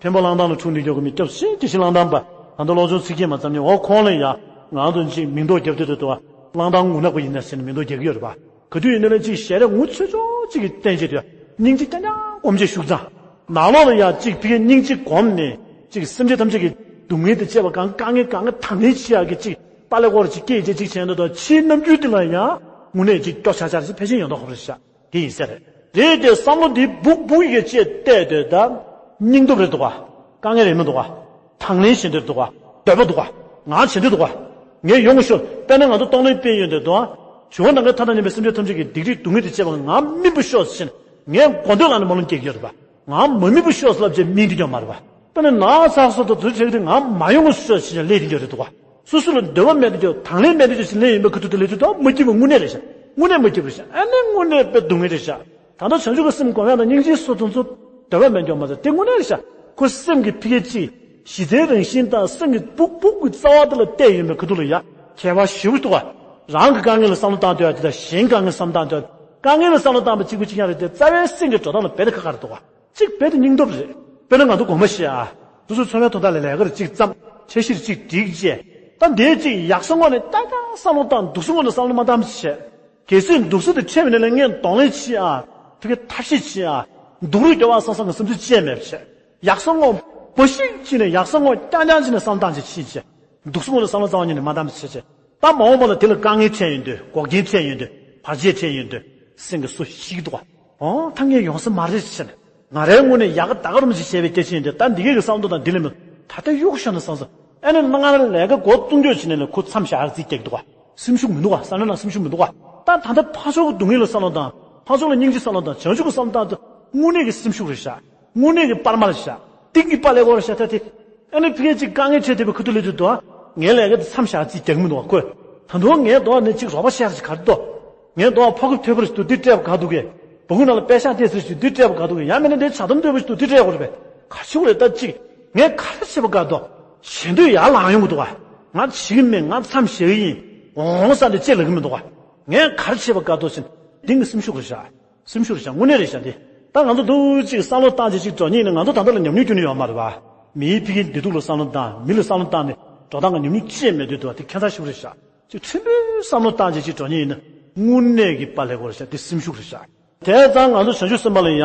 འཕན་པོ་གླང་ཐང་ལ་འཁྲུངས་ནས་ཡོད་ཀྱི་མི་སྐྱབས་སུ་མཆི་དགེ་བཤེས་གླང་ཐང་པ། ད་ལྟ་བློ་སྦྱོང་ཚིག་བརྒྱད་མ་བརྩམས་ནས། འོ་ཁོང་ལ་ཡ་ང་ཚོ་གཅིག་མིང་འདོགས་རྒྱབ་དུས་དུ་དུ་བ་གླང་ཐང་ངུ་ནག་པོ་ཡིན་ན་ཟེར་ནས་མིང་འདོགས་རྒྱག་གི་ཡོད་རེད་པ། ག་དུས་ཡིན་ན་ལ་གཅིག་ཞལ་རས་ངུ་ཆོག་ཆོག་གཅིག་གི་བསྟན་བྱས་དུས་སྙིང་རྗེ་རྐྱང་རྐྱང་སྒོམ་བྱས་བཞུགས་ཙང་། ནང་ལོགས་ལ་ཡ་གཅིག་ཕ་གིའི་སྙིང་རྗེ་སྒོམ་ནས་གཅིག་སེམས་ཅན་ཐམས་ཅད་ཀྱི་སྡུག་བསྔལ་དང་བཅས་པ་གང་དཀའ་ངལ་གང་དང་ལེན་བྱེད་ཡག་གི་གཅིག་དཔའ་ལས་སྐོར་གཅིག་སྐྱེས་བྱས་གཅིག་བྱས་འདུག་དང་། ཕྱིའི་རྣམ་འགྱུར་དེ་ལ་ཡང་དངོས་གནས་གཅིག་སྐྱོ་ཆག་ཆག་ཅིག་ཕལ་ཆེར་ཡོང་མདོག་ཁ་པོ་རེད་ཤག་དེ་ཡིན་ས་རེད། རེད་དེ་བསམ་བློ་འདི་སྦུག་སྦུག་ཡི་གེ་བཅས་བལྟས་དུས་ད་སྙིང་སྟོབས་རེད་འདུག་ག་དཀའ་ངལ་རེད་མི་འདུག་ག་དང་ལེན་བྱེད་འདོད་འདུག་ག་འདོད་པ་འདུག་ག་ང་བྱེད་འདོད་འདུག་ག་ངས་ཡོང་ཤོག་དཔེར་ན་ང་ཚོ་གཏོང་ལེན་སྤེལ་ཡོང་དུས་དུ། བྱུང་བ་ནང་གི་མཐའ་དང་མཉམ་པའི་སེམས་ཅན་ཐམས་ཅད་ཀྱི་སྡིག་སྒྲིབ་སྡུག་བསྔལ་དང་བཅས་པ་ང་སྨིན་པ་ཤོག་ཟེར་ནས་ངས་དགོས་འདོད་ལ་ནི་སྨོན་ལམ་སྐྱེ་གི་ཡོད་རེད་པ། ང་མ་སྨིན་པ་ཤོག་ཟེར་ལབ་བྱས་སྨིན་གྱི་ཡོད་མ་རེད་པ། དཔེར་ན་ན་ཚ་སོགས་དང་དུ་བྱེད་ཀྱི་དུས་ང་མ་ཡོང་ཤོག་ཟེར་ནས་སླེབས་ཀྱི་ཡོད་རེད་འདུག་ག་སོ་སོ་ལ་འདོད་པ་མེད་དུ་ཀྱང་དང་ལེན་མེད་དུ་ཀྱང་ཞིག་ལེན་ཡིན་པའི་ཁ་ཐུག་དེ་ལས་དུས་ད་མ་སྐྱིད་པ་དངོས་གནས་རེད་ཤག་དངོས་གནས་མ་སྐྱིད་པ་རེད་ཤག་ཨ་ནི་དངོས་གནས་དཔེ་སྡུག་བསྔལ་རེད་ཤག་ད་ལྟ་བྱང་ཆུབ་ཀྱི་སེམས་སྒོམ་ཡག་དང་སྙིང་རྗེའི་སོ་ཐུན་ཚོ་འདོད་པ་མེད་ཀྱང་མ་ཟད་དེ་དངོས་གནས་རེད་ཤག་ཁོ་སེམས་ཀྱི་ཕི་གེ་གཅིག་གཞི་རྩའི་རང་བཞིན་དང་སེམས་ཀྱི་སྦུག་སྦུག་གི་རྩ་བ་དེ་ལ་བལྟས་ཡོད་པའི་ཁ་ཐུག་ལ་ཡ་ཁྱད་པར་ཞེ་པོ་འདུག་ག་རང་གི་དཀའ་ངལ་ལ་བསམ་བློ་བཏང་སྡོད་ཡ་དེ་དང་གཞན་དཀའ་ངལ་བསམ་བློ་བཏང་སྡོད་ཡ། དཀའ་ངལ་ལ་བསམ་བློ་བཏང་བ་གཅིག་པུ་གཅིག་རྐྱང་རེད་དེ་རྩ་བའི་སེམས་ཀྱི་འགྲོ་སྟངས་ལ་རྦད་དེ་ཁག་ཁག་རེད་འདུག་ག་གཅིག་རྦད་དེ་སྙིང་སྟོབས་རེད། དཔེར་ན་ང་ཚོ་དགོངས་པ་བཞེས་ཨ། སོ་སོའི་འཚོ་བའི་དོན་དག་ལ་ལས་ཀ་རེ་གཅིག་བརྩམས། འཆར་གཞི་རེ་གཅིག་སྒྲིག་བྱས། ད་འདིའི་གཅིག་ཡག་ས་ངོས་ནས་རྐྱང་རྐྱང་བསམ་བློ་བཏང་། སྡུག་ས་ངོས་ནས་བསམ་བློ་མ་བཏང་བྱས། གལ་སྲིད་སྡུག་ས་དེ་འཕྲད་པ་ཡིན་ན་ལས་ངས་གདོང་ལེན་བྱེད་ཨ། ཕ་གི་ཐབས་ཤེས་བྱེད་ཨ། སྡུག་རུས་རྒྱག་པ་བསམ་བསམ་གི་བསམ་ཚུལ་ཅི་ཡང་མེད་པ་བྱས། ཡག་ས་ངོས་འབའ་ཞིག་ཅིག་ནས་ཡག་ས་ངོས་རྐྱང་རྐྱང་ཅིག་ནས་བསམ་བློ་བཏང་བྱས་ཕྱིན་བྱས། སྡུག་ས་ངོས་ནས་བསམ་བློ་རྩ་བ་ཉིད་ནས་མ་བཏང་བྱས་བྱས། ད་མ་འོངས་པ་ལ་དེ་ལ་དཀའ་ངལ་འཕྲད་ཡོང་དུས། འགོག་རྐྱེན་འཕྲད་ཡོང་དུས། བར་ཆད་འཕྲད་ཡོང་དུས། སེམས་ཀྱི་སོ་ཞིག་འདུག་ག་འོ་ད་ངས་ཡོང་ས་མ་རེད་ཟེར་ནས། ང་རའི་ངོས་ནས་ཡག་ག་ད་ག་རུམ་ཞིག་བྱས་པའི་སྐད་ཆ་ཡིན་ཏེ། ད་འདི་གའི་གི་བསམ་བློ་དང་འདི་ལས་མི། ད་ལྟ་གཡུག་ཤོར་ན་བསམ་སོང་། ཨ་ནི་སྔར་ལས་ཀ་འགོ་བཙུགས་འགྱོད་བྱས་ནས་ལས་ཁོ་མཚམས་བཞག་རྩིས་རྒྱག་འདུག་ག་སེམས་ཤུགས་མི་འདུག་ག་བསམ་བློ་ནང་སེམས་ཤུགས་མི་འདུག་ག་ད་ད་ལྟ་ཕར་ཕྱོགས་ཀྱི་སྡུག་བསྔལ་ལ་བསམ་བློ་དང་། ཕར་ཕྱོགས་ལ་སྙིང་རྗེ་བསམ་བློ་དང་། བྱང་ཆུབ་ཀྱི་བསམ་བློ་བཏང་དུས་དངོས་གནས་ཀྱི་སེམས་ཤུགས་རེད་ཤག་དངོས་གནས་ཀྱི་པར་མ་རེད་ཤག་གཏིང་གི་པར་ལས་སྐོར་རེད་ཤག་ད་དེ། ཨ་ནི་ཕ་གི་གཅིག་དཀའ་ངལ་འཕྲད་བསྡད་པའི་ཁ་ཐུག་ལས་དུས་དུ། ངའི་ལས་ཀ་དེ་མཚམས་བཞག་རྩིས་རྒྱག་མི་འདུག་ག་ཁོས། ད་དུང་ངའི་འདོགས་ནས་གཅིག་རོགས་པ་བཤད་ཅིག་ག་རེ་འདུག་ངའི་འདོགས་ཕོ་ཁ་ཐོད་པར་ཞིག་འདུག་འདི་སྤྲད་པ་ག་འདུག་གས། སྦུག་གུ་ནང་ལ་པད་ཤག་བལྟས་ཟེར་ཞིག་འདི་སྤྲད་པ་ག་འདུག་གས། ཡང་མིན་ན་འདི་ཇ་དམ་འདོད་པ་ཞིག་འདུག་འདི་སྤྲད་དགོས་རེད་པས། ག་ཆེ་བོ་རེད། ད་ཅིག་ངས་ག་རེ་བྱེད་པ་དགའ་འདུག་ཞེ་འདོད་ཡར་ལངས་ཡོང་གི་འདུག་ག་ང་བྱེད་ཀྱི་མིན། ང་མཚམས་བཞག་གི་ཡིན། འོང་ས་འདི་ཅེས་ལབ་ཀྱི་མི་འདུག་ག་ངས་ག་རེ་བྱེད་པ་དགའ་འདུག་ཟེར་འདི་ངའི་སེམས་ཤུགས་རེད་ཤག་སེམས་ཤུགས་རེད་ཤག་དངོས་གནས་རེད་ཤག་འདི། ད་ང་ཚོ་འདུག་ཅིག་བསམ་བློ་བཏང་བྱས་ཅིག་འགྲོ་ཉིན་ནི་ང་ཚོ་ད་ལྟ་ལ་ཉམས་མྱོང་ཁྱོན་ནས་ཡོད་མ་རེད་པ། མིའི་ཕ་གིའི་བདེ་སྡུག་ལ་བསམ་བློ་བཏང་། མི་ལ་བསམ་བློ་བཏང་ནས་འགྲོ་སྟངས་ཀྱི་ཉམས་མྱོང་ཅི་ཡང་མེད་དུས་འདུག་ག་དེ་ཁྱད་མཚར་ཞིག་རེད་ཤག་ཅིག་ཕྲན་བུའི་བསམ་བློ་བཏང་བྱས་ཅིག་འགྲོ་ཉིན་ནི་དངོས་གནས་ཀྱི་དཔའ་ལས་ཁོ་རེད་ཤག་དེ་སེམས་ཤུགས་རེད་ཤག་དེ་ཙང་ང་ཚོ་བྱང་ཆུབ་སེམས་དཔའ་ལ་ཡང་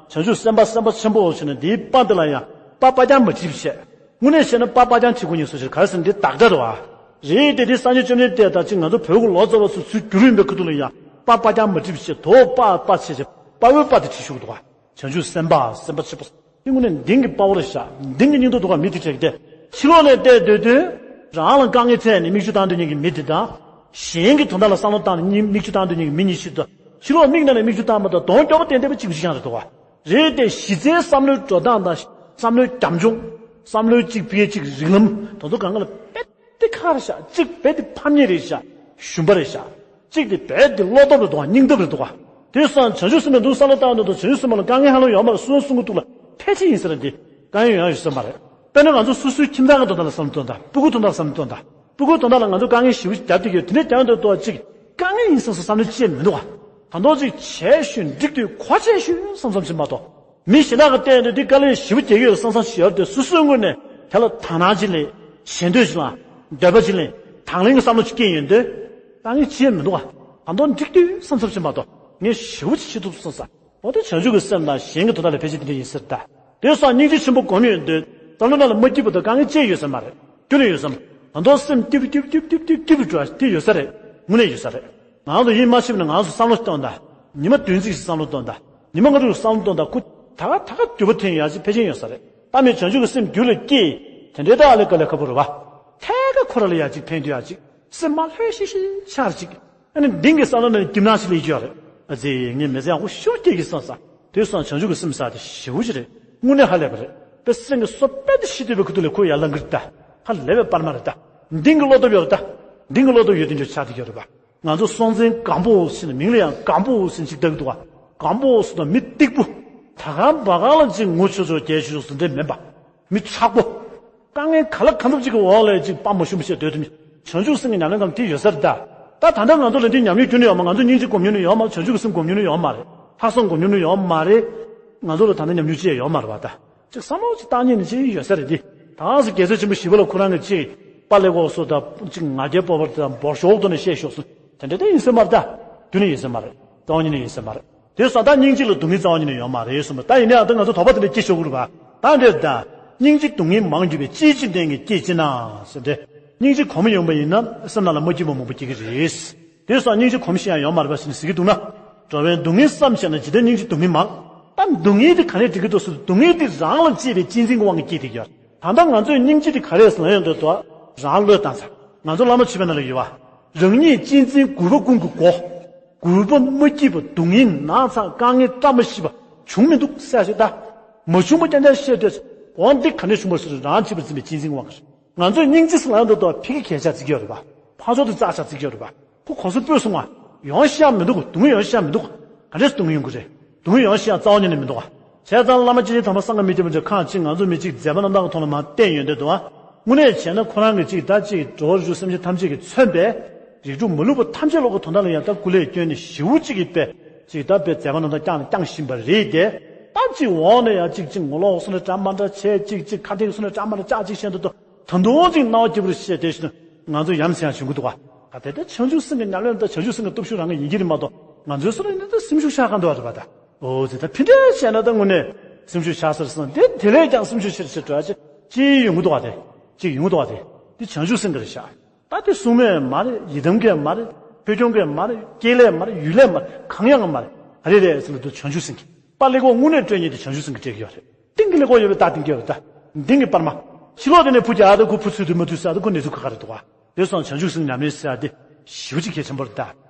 བྱང་ཆུབ་སེམས་དཔའ་སེམས་དཔའ་ཆེན་པོ་ཟེར་ནས་འདིའི་དཔའ་འདི་ལ་ཡང་དཔའ་དཔའ་རྐྱང་མ་བྲིས་པ་བྱས། དངོས་གནས་བཤད་ན་དཔའ་དཔའ་རྐྱང་བྱེད་དགོས་ཉེན་སོ་ཞེས་ག་རེ་ཟེར་ན་འདི་བདག་སྒྲ་རེད་བ། རེད་དེ་འདི་སངས་རྒྱས་བཅོམ་ལྡན་འདས་དང་གཅིག་ང་ཚོ་བོད་ཀྱི་ལོ་ཙཱ་བ་ཚོ་ཚུལ་བསྒྱུར་ཡིན་པའི་ཁ་ཐུག་ལ་ཡང་དཔའ་དཔའ་རྐྱང་མ་བྲིས་པ་བྱས། དོ་དཔའ་དཔའ་བྱས་བྱས་དཔའ་བོའི་དཔའ་དེ་བྲིས་ཞུགས་འདུག་བ། བྱང་ཆུབ་སེམས་དཔའ་སེམས་དཔའ་ཆེན་པོ། དེ་དངོས་གནས་འདིང་གི་དཔའ་བོ་རེད་ཤག་འདིང་གི་སྙིང་སྟོབས་འདུག་ག་མི་དེ་བྱས་ཏེ། ཕྱི་ལོགས་ནས་བལྟས་སྡོད་དུས། རང་ལ་དཀའ་ངལ་འཕྲད་ནས་མིག་ཆུ་བཏང་སྡོད་མཁན་གྱི་མི་དེ་དང་། གཞན་གྱི་དོན་དག་ལ་བསམ་བློ་བཏང་ནས་མིག་ཆུ་བཏང་སྡོད་མཁན་གྱི་མི་གཉིས་ཆེད་དུ། ཕྱི་ལོགས་མིག་ནང་ནས་མིག་ཆུ་བཏང་པ་དང་གདོང་སྐྱོ་པོ་བསྟན་བསྟན་པ་གཅིག་པ་གཅིག་རྐྱང་རེད་འདུག་ག་རེད་དེ་གཞི་རྩའི་བསམ་བློའི་འགྲོ་སྟངས་དང་བསམ་བློའི་རྒྱབ་ལྗོངས། བསམ་བློའི་གཅིག་ཕི་གཅིག་རིགས་ལམ་དེ་ཚོ་གང་ག་ལ་དཔེ་དེ་ཁག་རེད་ཤག་གཅིག་དཔེ་དེ་ཕམ་ཉེས་རེད་ཤག་ཞུམ་པ་རེད་ཤག་གཅིག་དེ་རྦད་དེ་བློ་སྟོབས་རེད་འདུག་ག་སྙིང་སྟོབས་རེད་འདུག་ག་དེ་སོང་བྱང་ཆུབ་སེམས་དཔའི་འདུག་བསམ་བློ་བཏང་འདུག་དང་བྱང་ཆུབ་སེམས་དཔའ་ལ་དཀའ་ངལ་ཧ་ལམ་ཡོད་མ་རེད། སུ་གསུང་གི་འདུག་ལ་ཕལ་ཆེར་ཡིན་ས་རེད། འདི་དཀའ་ངལ་ཡོང་ཡ་ཡོད་ས་མ་རེད། དཔེར་ན་ང་ཚོ་སོ་སོའི་ཁྱིམ་ཚང་གི་དོན་དག་ལ་བསམ་བློ་གཏོང་དང་། སྤུ་གུ་དོན་དག་བསམ་བློ་གཏོང་དང་། སྤུ་གུ་དོན་དག་ལ་ང་ཚོ་དཀའ་ངལ་ཞེ་པོ་ཞིག་རྒྱབ་བསྡད་ཀྱི་ཡོད། དེ་འདྲ་རྒྱབ་འདུག་ཏོ་གཅིག་དཀའ་ངལ་ཡིན་བསམ་བསམ་བསམ་བློ་ཅི་ཡང་མི་འདུག་ག་ད་དུང་གཅིག་བྱས་ཤུལ་འགྲིག་དུས་གོ་ཆེ་ཤོས་བསམ་བསམ་ཞིག་མ་གཏོགས། མི་གཞན་དག་གི་སྟེང་དུ་འདི་དཀའ་ལས་ཞེ་པོ་རྒྱག་གི་ཡོད་བསམ་བསམ་ཞིག་ཡོད་དེ། སོ་སོའི་ངོས་ནས་དེ་ལ་དག་སྣང་ཅིག་སླེབས། ཞེ་འདོད་ཅིག་ལངས། འདོད་པ་ཅིག་སླེབས། དང་ལེན་གྱི་བསམ་བློ་ཅིག་སྐྱེས་ཡོང་དུས། དཀའ་ངལ་ཅི་ཡང་མི་འདུག་ག་ད་དུང་འགྲིག་དུས་བསམ་བསམ་ཞིག་མ་གཏོགས། ངས་ཞེ་པོ་ཅིག་བྱེད་ཐུབ་སོང་ས། འོ་དེ་བྱང་ཆུབ་ཀྱི་སེམས་དང་གཞན་གྱི་དོན་དག་ལ་ཕལ་ཆེར་དེ་འདྲ་ཡིན་ཟེར་ད། དེ་སོང་སྙིང་རྗེ་ཆེན་པོ་སྒོམ་ཡོང་དུས་བསམ་བློ་ནང་ལ་མ་སྐྱིད་པ་དང་དཀའ་ངལ་ཅི་ཡང་ཡོད་ས་མ་རེད། ཁྱོན་ནས་ཡོད་ས་མ་རེད། ད་དུང་སེམས་སྐྱིད་པོ་སྐྱིད་པོ་སྐྱིད་པོ་སྐྱིད་པོ་སྐྱིད་པོ་འགྲོ་བ་དེ་ཡོད་ས་རེད། དངོས་གནས་ཡོད་ས་རེད། ང་རང་ཚོ་ཡིད་མ་ཆེས་ན་ང་རང་ཚོ་བསམ་བློ་གཏོང་དང་། ཉི་མ་བདུན་ཙམ་ཞིག་བསམ་བློ་གཏོང་དང་། ཉི་མ་ལྔ་དྲུག་བསམ་བློ་གཏོང་དང་། ཁོ་ད་ག་ད་ག་འགྱུར་བ་ཐོན་ཡག་ཅིག་ཕལ་ཆེར་ཡོད་ས་རེད། ད་མི་བྱང་ཆུབ་ཀྱི་སེམས་རྒྱུད་ལ་སྐྱེས། དེ་འདྲའི་ད་ཨ་ལས་དཀའ་ལས་ཁག་པོ་རེད་བ། ཐད་ཀ་ཁོ་རང་ལ་ཡག་ཅིག་ཕན་ཐོགས་ཡག་ཅིག་སེམས་མ་ལྷོད་ཤིག་ཤིག་ཆགས་ཅིག་ཨ་ནི་འདིང་གི་བསམ་བློ་ནང་ནས་སྐྱིད་སྣང་ཞིག་སླེབས་ཀྱི་ཡོད་རེད། ཨ་ཙི། ངས་མི་ཚེ་ཡག་པོ་ཞེ་པོ་སྐྱེལ་གྱི་བསམ་ས། དེ་སོང་བྱང་ཆུབ་ཀྱི་སེམས་ཟེར་དེ་ཞེ་པོ་ཅིག་རེད། དངོས་གནས་ཧ་ལས་པ་རེད། དཔེ་སེམས་ཀྱི་སོ་དཔེ་དེ་ཤི་སྡོད་པའི་ཁུ་ཐུག་ལས་ཁོ་ཡར་ལངས་ཀྱི་རེད་ད། ཧ་ལས་པའི་པར་མ་རེད་ད། འདིང་གི་བློ་སྟོབས་ཡོད་རེད་ད། འདིང་གི་བློ་སྟོབས་ཡོད་དེ་འདྲ་ཆགས་བསྡད་ཀྱི་ཡོད་རེད་པ། ང་ཚོ་སྲོང་བཙན་སྒམ་པོ་ཟེར་ནས་མིང་ལ་ཡང་སྒམ་པོ་ཟེར་ནས་ཅིག་བཏགས་ཀྱི་འདུག་ག་སྒམ་པོ་ཟེར་དུས་མི་སྡིག་པོ། ད་ག་འབའ་ག་ལ་ཅིག་ངུ་ཆོག་ཆོག་རྒྱལ་ཆོག་ཆོག་ཟེར་འདྲ་མིན་པ། མི་དྲག་པོ། དཀའ་ངལ་ག་ལ་གང་འཚམ་ཅིག་གི་འོག་ལ་ཅིག་དཔའ་མ་ཞུམ་པ་བྱས་སྡོད་ཐུབ་མཁན། བྱང་ཆུབ་སེམས་ཀྱི་ཉམས་ལེན་སྒང་ལ་དེ་ཡོད་ས་རེད་ད། ད་ད་ལྟ་ང་ཚོ་ལ་འདི་ཉམས་མྱོང་ཁྱོན་ནས་ཡོད་མ། ང་ཚོ་སྙིང་རྗེ་སྒོམ་མྱོང་ནི་ཡོད་མ། བྱང་ཆུབ་ཀྱི་སེམས་སྒོམ་མྱོང་ནི་ཡོད་མ་རེད། ལྷག་བསམ་སྒོམ་མྱོང་ནི་ཡོད་མ་རེད། ང་ཚོ་ལ་ད་ལྟ་ཉམས་མྱོང་ཅི་ཡང་ཡོད་མ་རེད་བ་ད། ཅིག་བསམ་བློ་ཅིག་བཏང་ཉན་ནི་ཅིག་ཡོད་ས་རེད་འདི། ད་ག་སེ་རྒྱལ་སྲས་ཆེན་པོ་ཞི་བ་ལྷ་ཁོ་རང་གིས་ཅིག་དཔའ་ལས་ཁོག་སོ་ད་ཅིག་ང་རྒྱལ་སྤོབས་པ་དང་འབོར་ཤོག་ཏུ་ནས་བཤད་ཤོག་སོ། དེ་འདྲ་ད་ཡིན་ས་མ་རེད་ད། རྒྱུན་ནས་ཡིན་ས་མ་རེད། སྟོང་ཉིད་ནས་ཡིན་ས་མ་རེད། དེ་སོང་ད་སྙིང་རྗེ་ལ་སྡུག་བསྔལ་རྩ་བ་ཉིད་ནས་ཡོད་མ་རེད་གསུངས་པ། ད་ཡིན་ནའང་ད་ང་ཚོ་དོགས་པ་དེ་འདྲ་སྐྱེ་ཆོག་གི་རེད་པ། ད་འདིར་ད། སྙིང་རྗེ་སྡུག་བསྔལ་མང་གྱུར་པའི། ཅིའི་ཕྱིར་བདེན་བཞིན་སྐྱེད་ཅེ་ན། ཟེར་ཏེ། སྙིང་རྗེ་གོམས་ཡོང་བ་ཡིན་ན་སེམས་ནང་ལ་མ་སྐྱིད་པ་མང་པོ་སྐྱེ་གི་རེད། དེ་སོང་སྙིང་རྗེ་གོམས་ཤེས་ཡ་ཡོད་མ་རེད་པ་ཟེར་ནས་ཟེར་གྱི་འདུག་ན། འགྲོ་བའི་སྡུག་བསྔལ་བསམ་བྱས་ན་ཇི་ལྟར་སྙིང་རྗེ་སྡུག་བསྔལ་མང་། ད་སྡུག་བསྔལ་དེ་ག་ནས་འགྲིག་གི་འདུག་ཟེར་དུས་སྡུག་བསྔལ་དེ་རང་ལ་སྐྱེས་པའི་གཅེས་འཛིན་གྱི་དབང་གིས་སྐྱེས་བསྡད་ཀྱི་ཡོད་རེད། ད་ལྟ་ང་ཚོས་སྙིང་རྗེ་དེ་ག་རེ་ཟེར་ན་ཡོང་དུས་དོ། རང་བློས་བཏང་ཚར། ང་ཚོ་བླ་མ་མཆོད་པའི་ནང་ལ་ཡོད་པ། རང་ཉིད་གཅེས་འཛིན་རྒུད་པ་ཀུན་གྱི་སྒོ། རྒུད་པ་མ་སྐྱིད་པ་སྡུག་བསྔལ་ན་ཚ་དཀའ་ངལ་བཀྲ་མ་ཤིས་པ་བྱུང་མི་འདུག་ཟེར་ཞིག་ད། མ་བྱུང་པ་རྐྱང་རྐྱང་བཤད་སྡོད་ཅིག་འོ་འདི་ག་ནས་བྱུང་བ་ཟེར་རང་གཅེས་པར་འཛིན་པའི་གཅེས་འཛིན་དབང་གིས། ང་ཚོས་སྙིང་རྗེ་ཟེར་ལབ་ཡོང་དུས་དོ་ཕ་གི་གས་ཆག་བརྩི་གི་ཡོད་རེད་པ། ཕ་ཚོ་དེ་རྩ་ཆག་བརྩི་གི་ཡོད་རེད་པ། ཁོ་གོ་སོ་སྤོས་སོང་བ། ཡོང་ཤེས་ཡ་མི་འདུག་སྡུག་བསྔལ་ཡོང་ཤེས་ཡ་མི་འདུག་ག་འདྲས་སྡུག་བསྔལ་ཡོང་གི་རེད། སྡུག་བསྔལ་ཡོང་ཤེས་ཡ་རྩ་བ་ཉིད་ནས་མི་འདུག་བ། བྱས་ཙང་བླ་མ་སྤྱན་རས་གཟིགས་དམ་པ་སངས་རྒྱས་མི་སྐྱེ་བ་ཅན་ཁག་ཅིག་ང་ཚོ་མི་གཅིག་མཛད་པ་རྣམ་དག་གི་ཐོག་ལ་མར་བསྟན་ཡོང་དུས་དོ། དངོས་གནས་བྱས་ན་ཁོ་རང་གི་ཅིག་ད་ཅིག་འགྲོ་བ་རིགས་དྲུག་སེམས་ཅན་ཐམས་ཅད་ཀྱིས་མཚོན་པའི་རིགས་དྲུག་མ་ལུས་པ་ཐམས་ཅད་ལོག་གི་དོན་དག་ལ་ཡང་ད་སྐུ་ལས་བསྐྱོན་ནས་ཞེ་པོ་ཅིག་གིས་དཔེ་ཅིག་ད་དཔེ་མཛད་པ་རྣམ་དག་བསྐྱངས་ནས་བསྐྱངས་བཞིན་པ་རེད་དེ། ད་ཅིག་འོག་ནས་ཡང་ཅིག་ཅིག་ངོ་ལོག་སོང་ནས་འདྲ་མ་འདྲ་བྱས་ཅིག་ཅིག་ཁ་ཐེག་སོང་ནས་འདྲ་མ་འདྲ་ཅག་ཅིག་བཤད་འདུག་དོ། ད་དུང་ཅིག་སྣང་བ་སྐྱིད་པོ་རེ་བཤད་དེ་བཞིན་ང་ཚོ་ཡ་མཚན་ཡང་བྱུང་གི་འདུག་ག་ད་དེ་ལྟར་བྱང་ཆུབ་སེམས་ཀྱི་ཉམས་ལེན་དང་བྱང་ཆུབ་སེམས་ཀྱི་སྟོབས་ཤུགས་རང་གི་ཡིན་གྱི་རེད་མ་གཏོགས། ང་ཚོའི་སོ་ར་ནི་ད་སེམས་ཤུགས་ཆག་ག་འདུག་བ་རེད་པ་ད། འོ་ཙི་ད་ཕི་འདྲ་བྱས་ན་ད་དངོས་གནས་སེམས་ཤུགས་ཆག་ས་རེད་བསམ། དེ་དེ་ལས་ཀྱང་སེམས་ཤུགས་ཆེར་ཆེར་འགྲོ་ཡ་ཅིག་ཅིག་ཡོང་གི་འདུག་བ་དེ། ཅིག་ཡོང་གི་འདུག་བ་དེ། འདི་བྱང་ཆུབ་སེམས་ཀྱི་རེད་ཤག་ད་དེ་སྲུང་མས་མ་རེད། ཡི་དམ་གྱིས་མ་རེད། ཆོས་སྐྱོང་གིས་མ་རེད། སྐྱེས་ལས་མ་རེད། ཡུལ་ལས་མ་རེད། གང་ཡང་མ་རེད། རེད་རེད་ཟེར་ལ་འདུག་བྱང་ཆུབ་སེམས་ཀྱི། པ་ཀླད་ཀོར་དངོས་གནས་སྤྲོད་མཁན་དེ་བྱང་ཆུབ་སེམས་ཀྱིས་སྤྲད་ཀྱི་ཡོད་རེད། སྟེང་གི་ཀླད་ཀོར་ཡོད་པའི་རྟགས་འདིང་གི་ཡོད་རེད་ད། འདིང་གི་པར་མ། ཕྱི་ལོགས་དེ་ནས་བུ་རྒྱག་དེ་ཁོ་བུ་ཚུད་དུས་མ་ཚུད་ས་དེ་ཁོ་གནས་ཚུལ་ཁ་ཁ་རེད་འདུག་ག་དེ་སོང་བྱང་ཆུབ་སེམས་ཉམས་ལེན་ཟེར་ཡ་དེ་ཞེ་པོ་ཅིག་གལ་ཆེན་པོ་རེད་ད།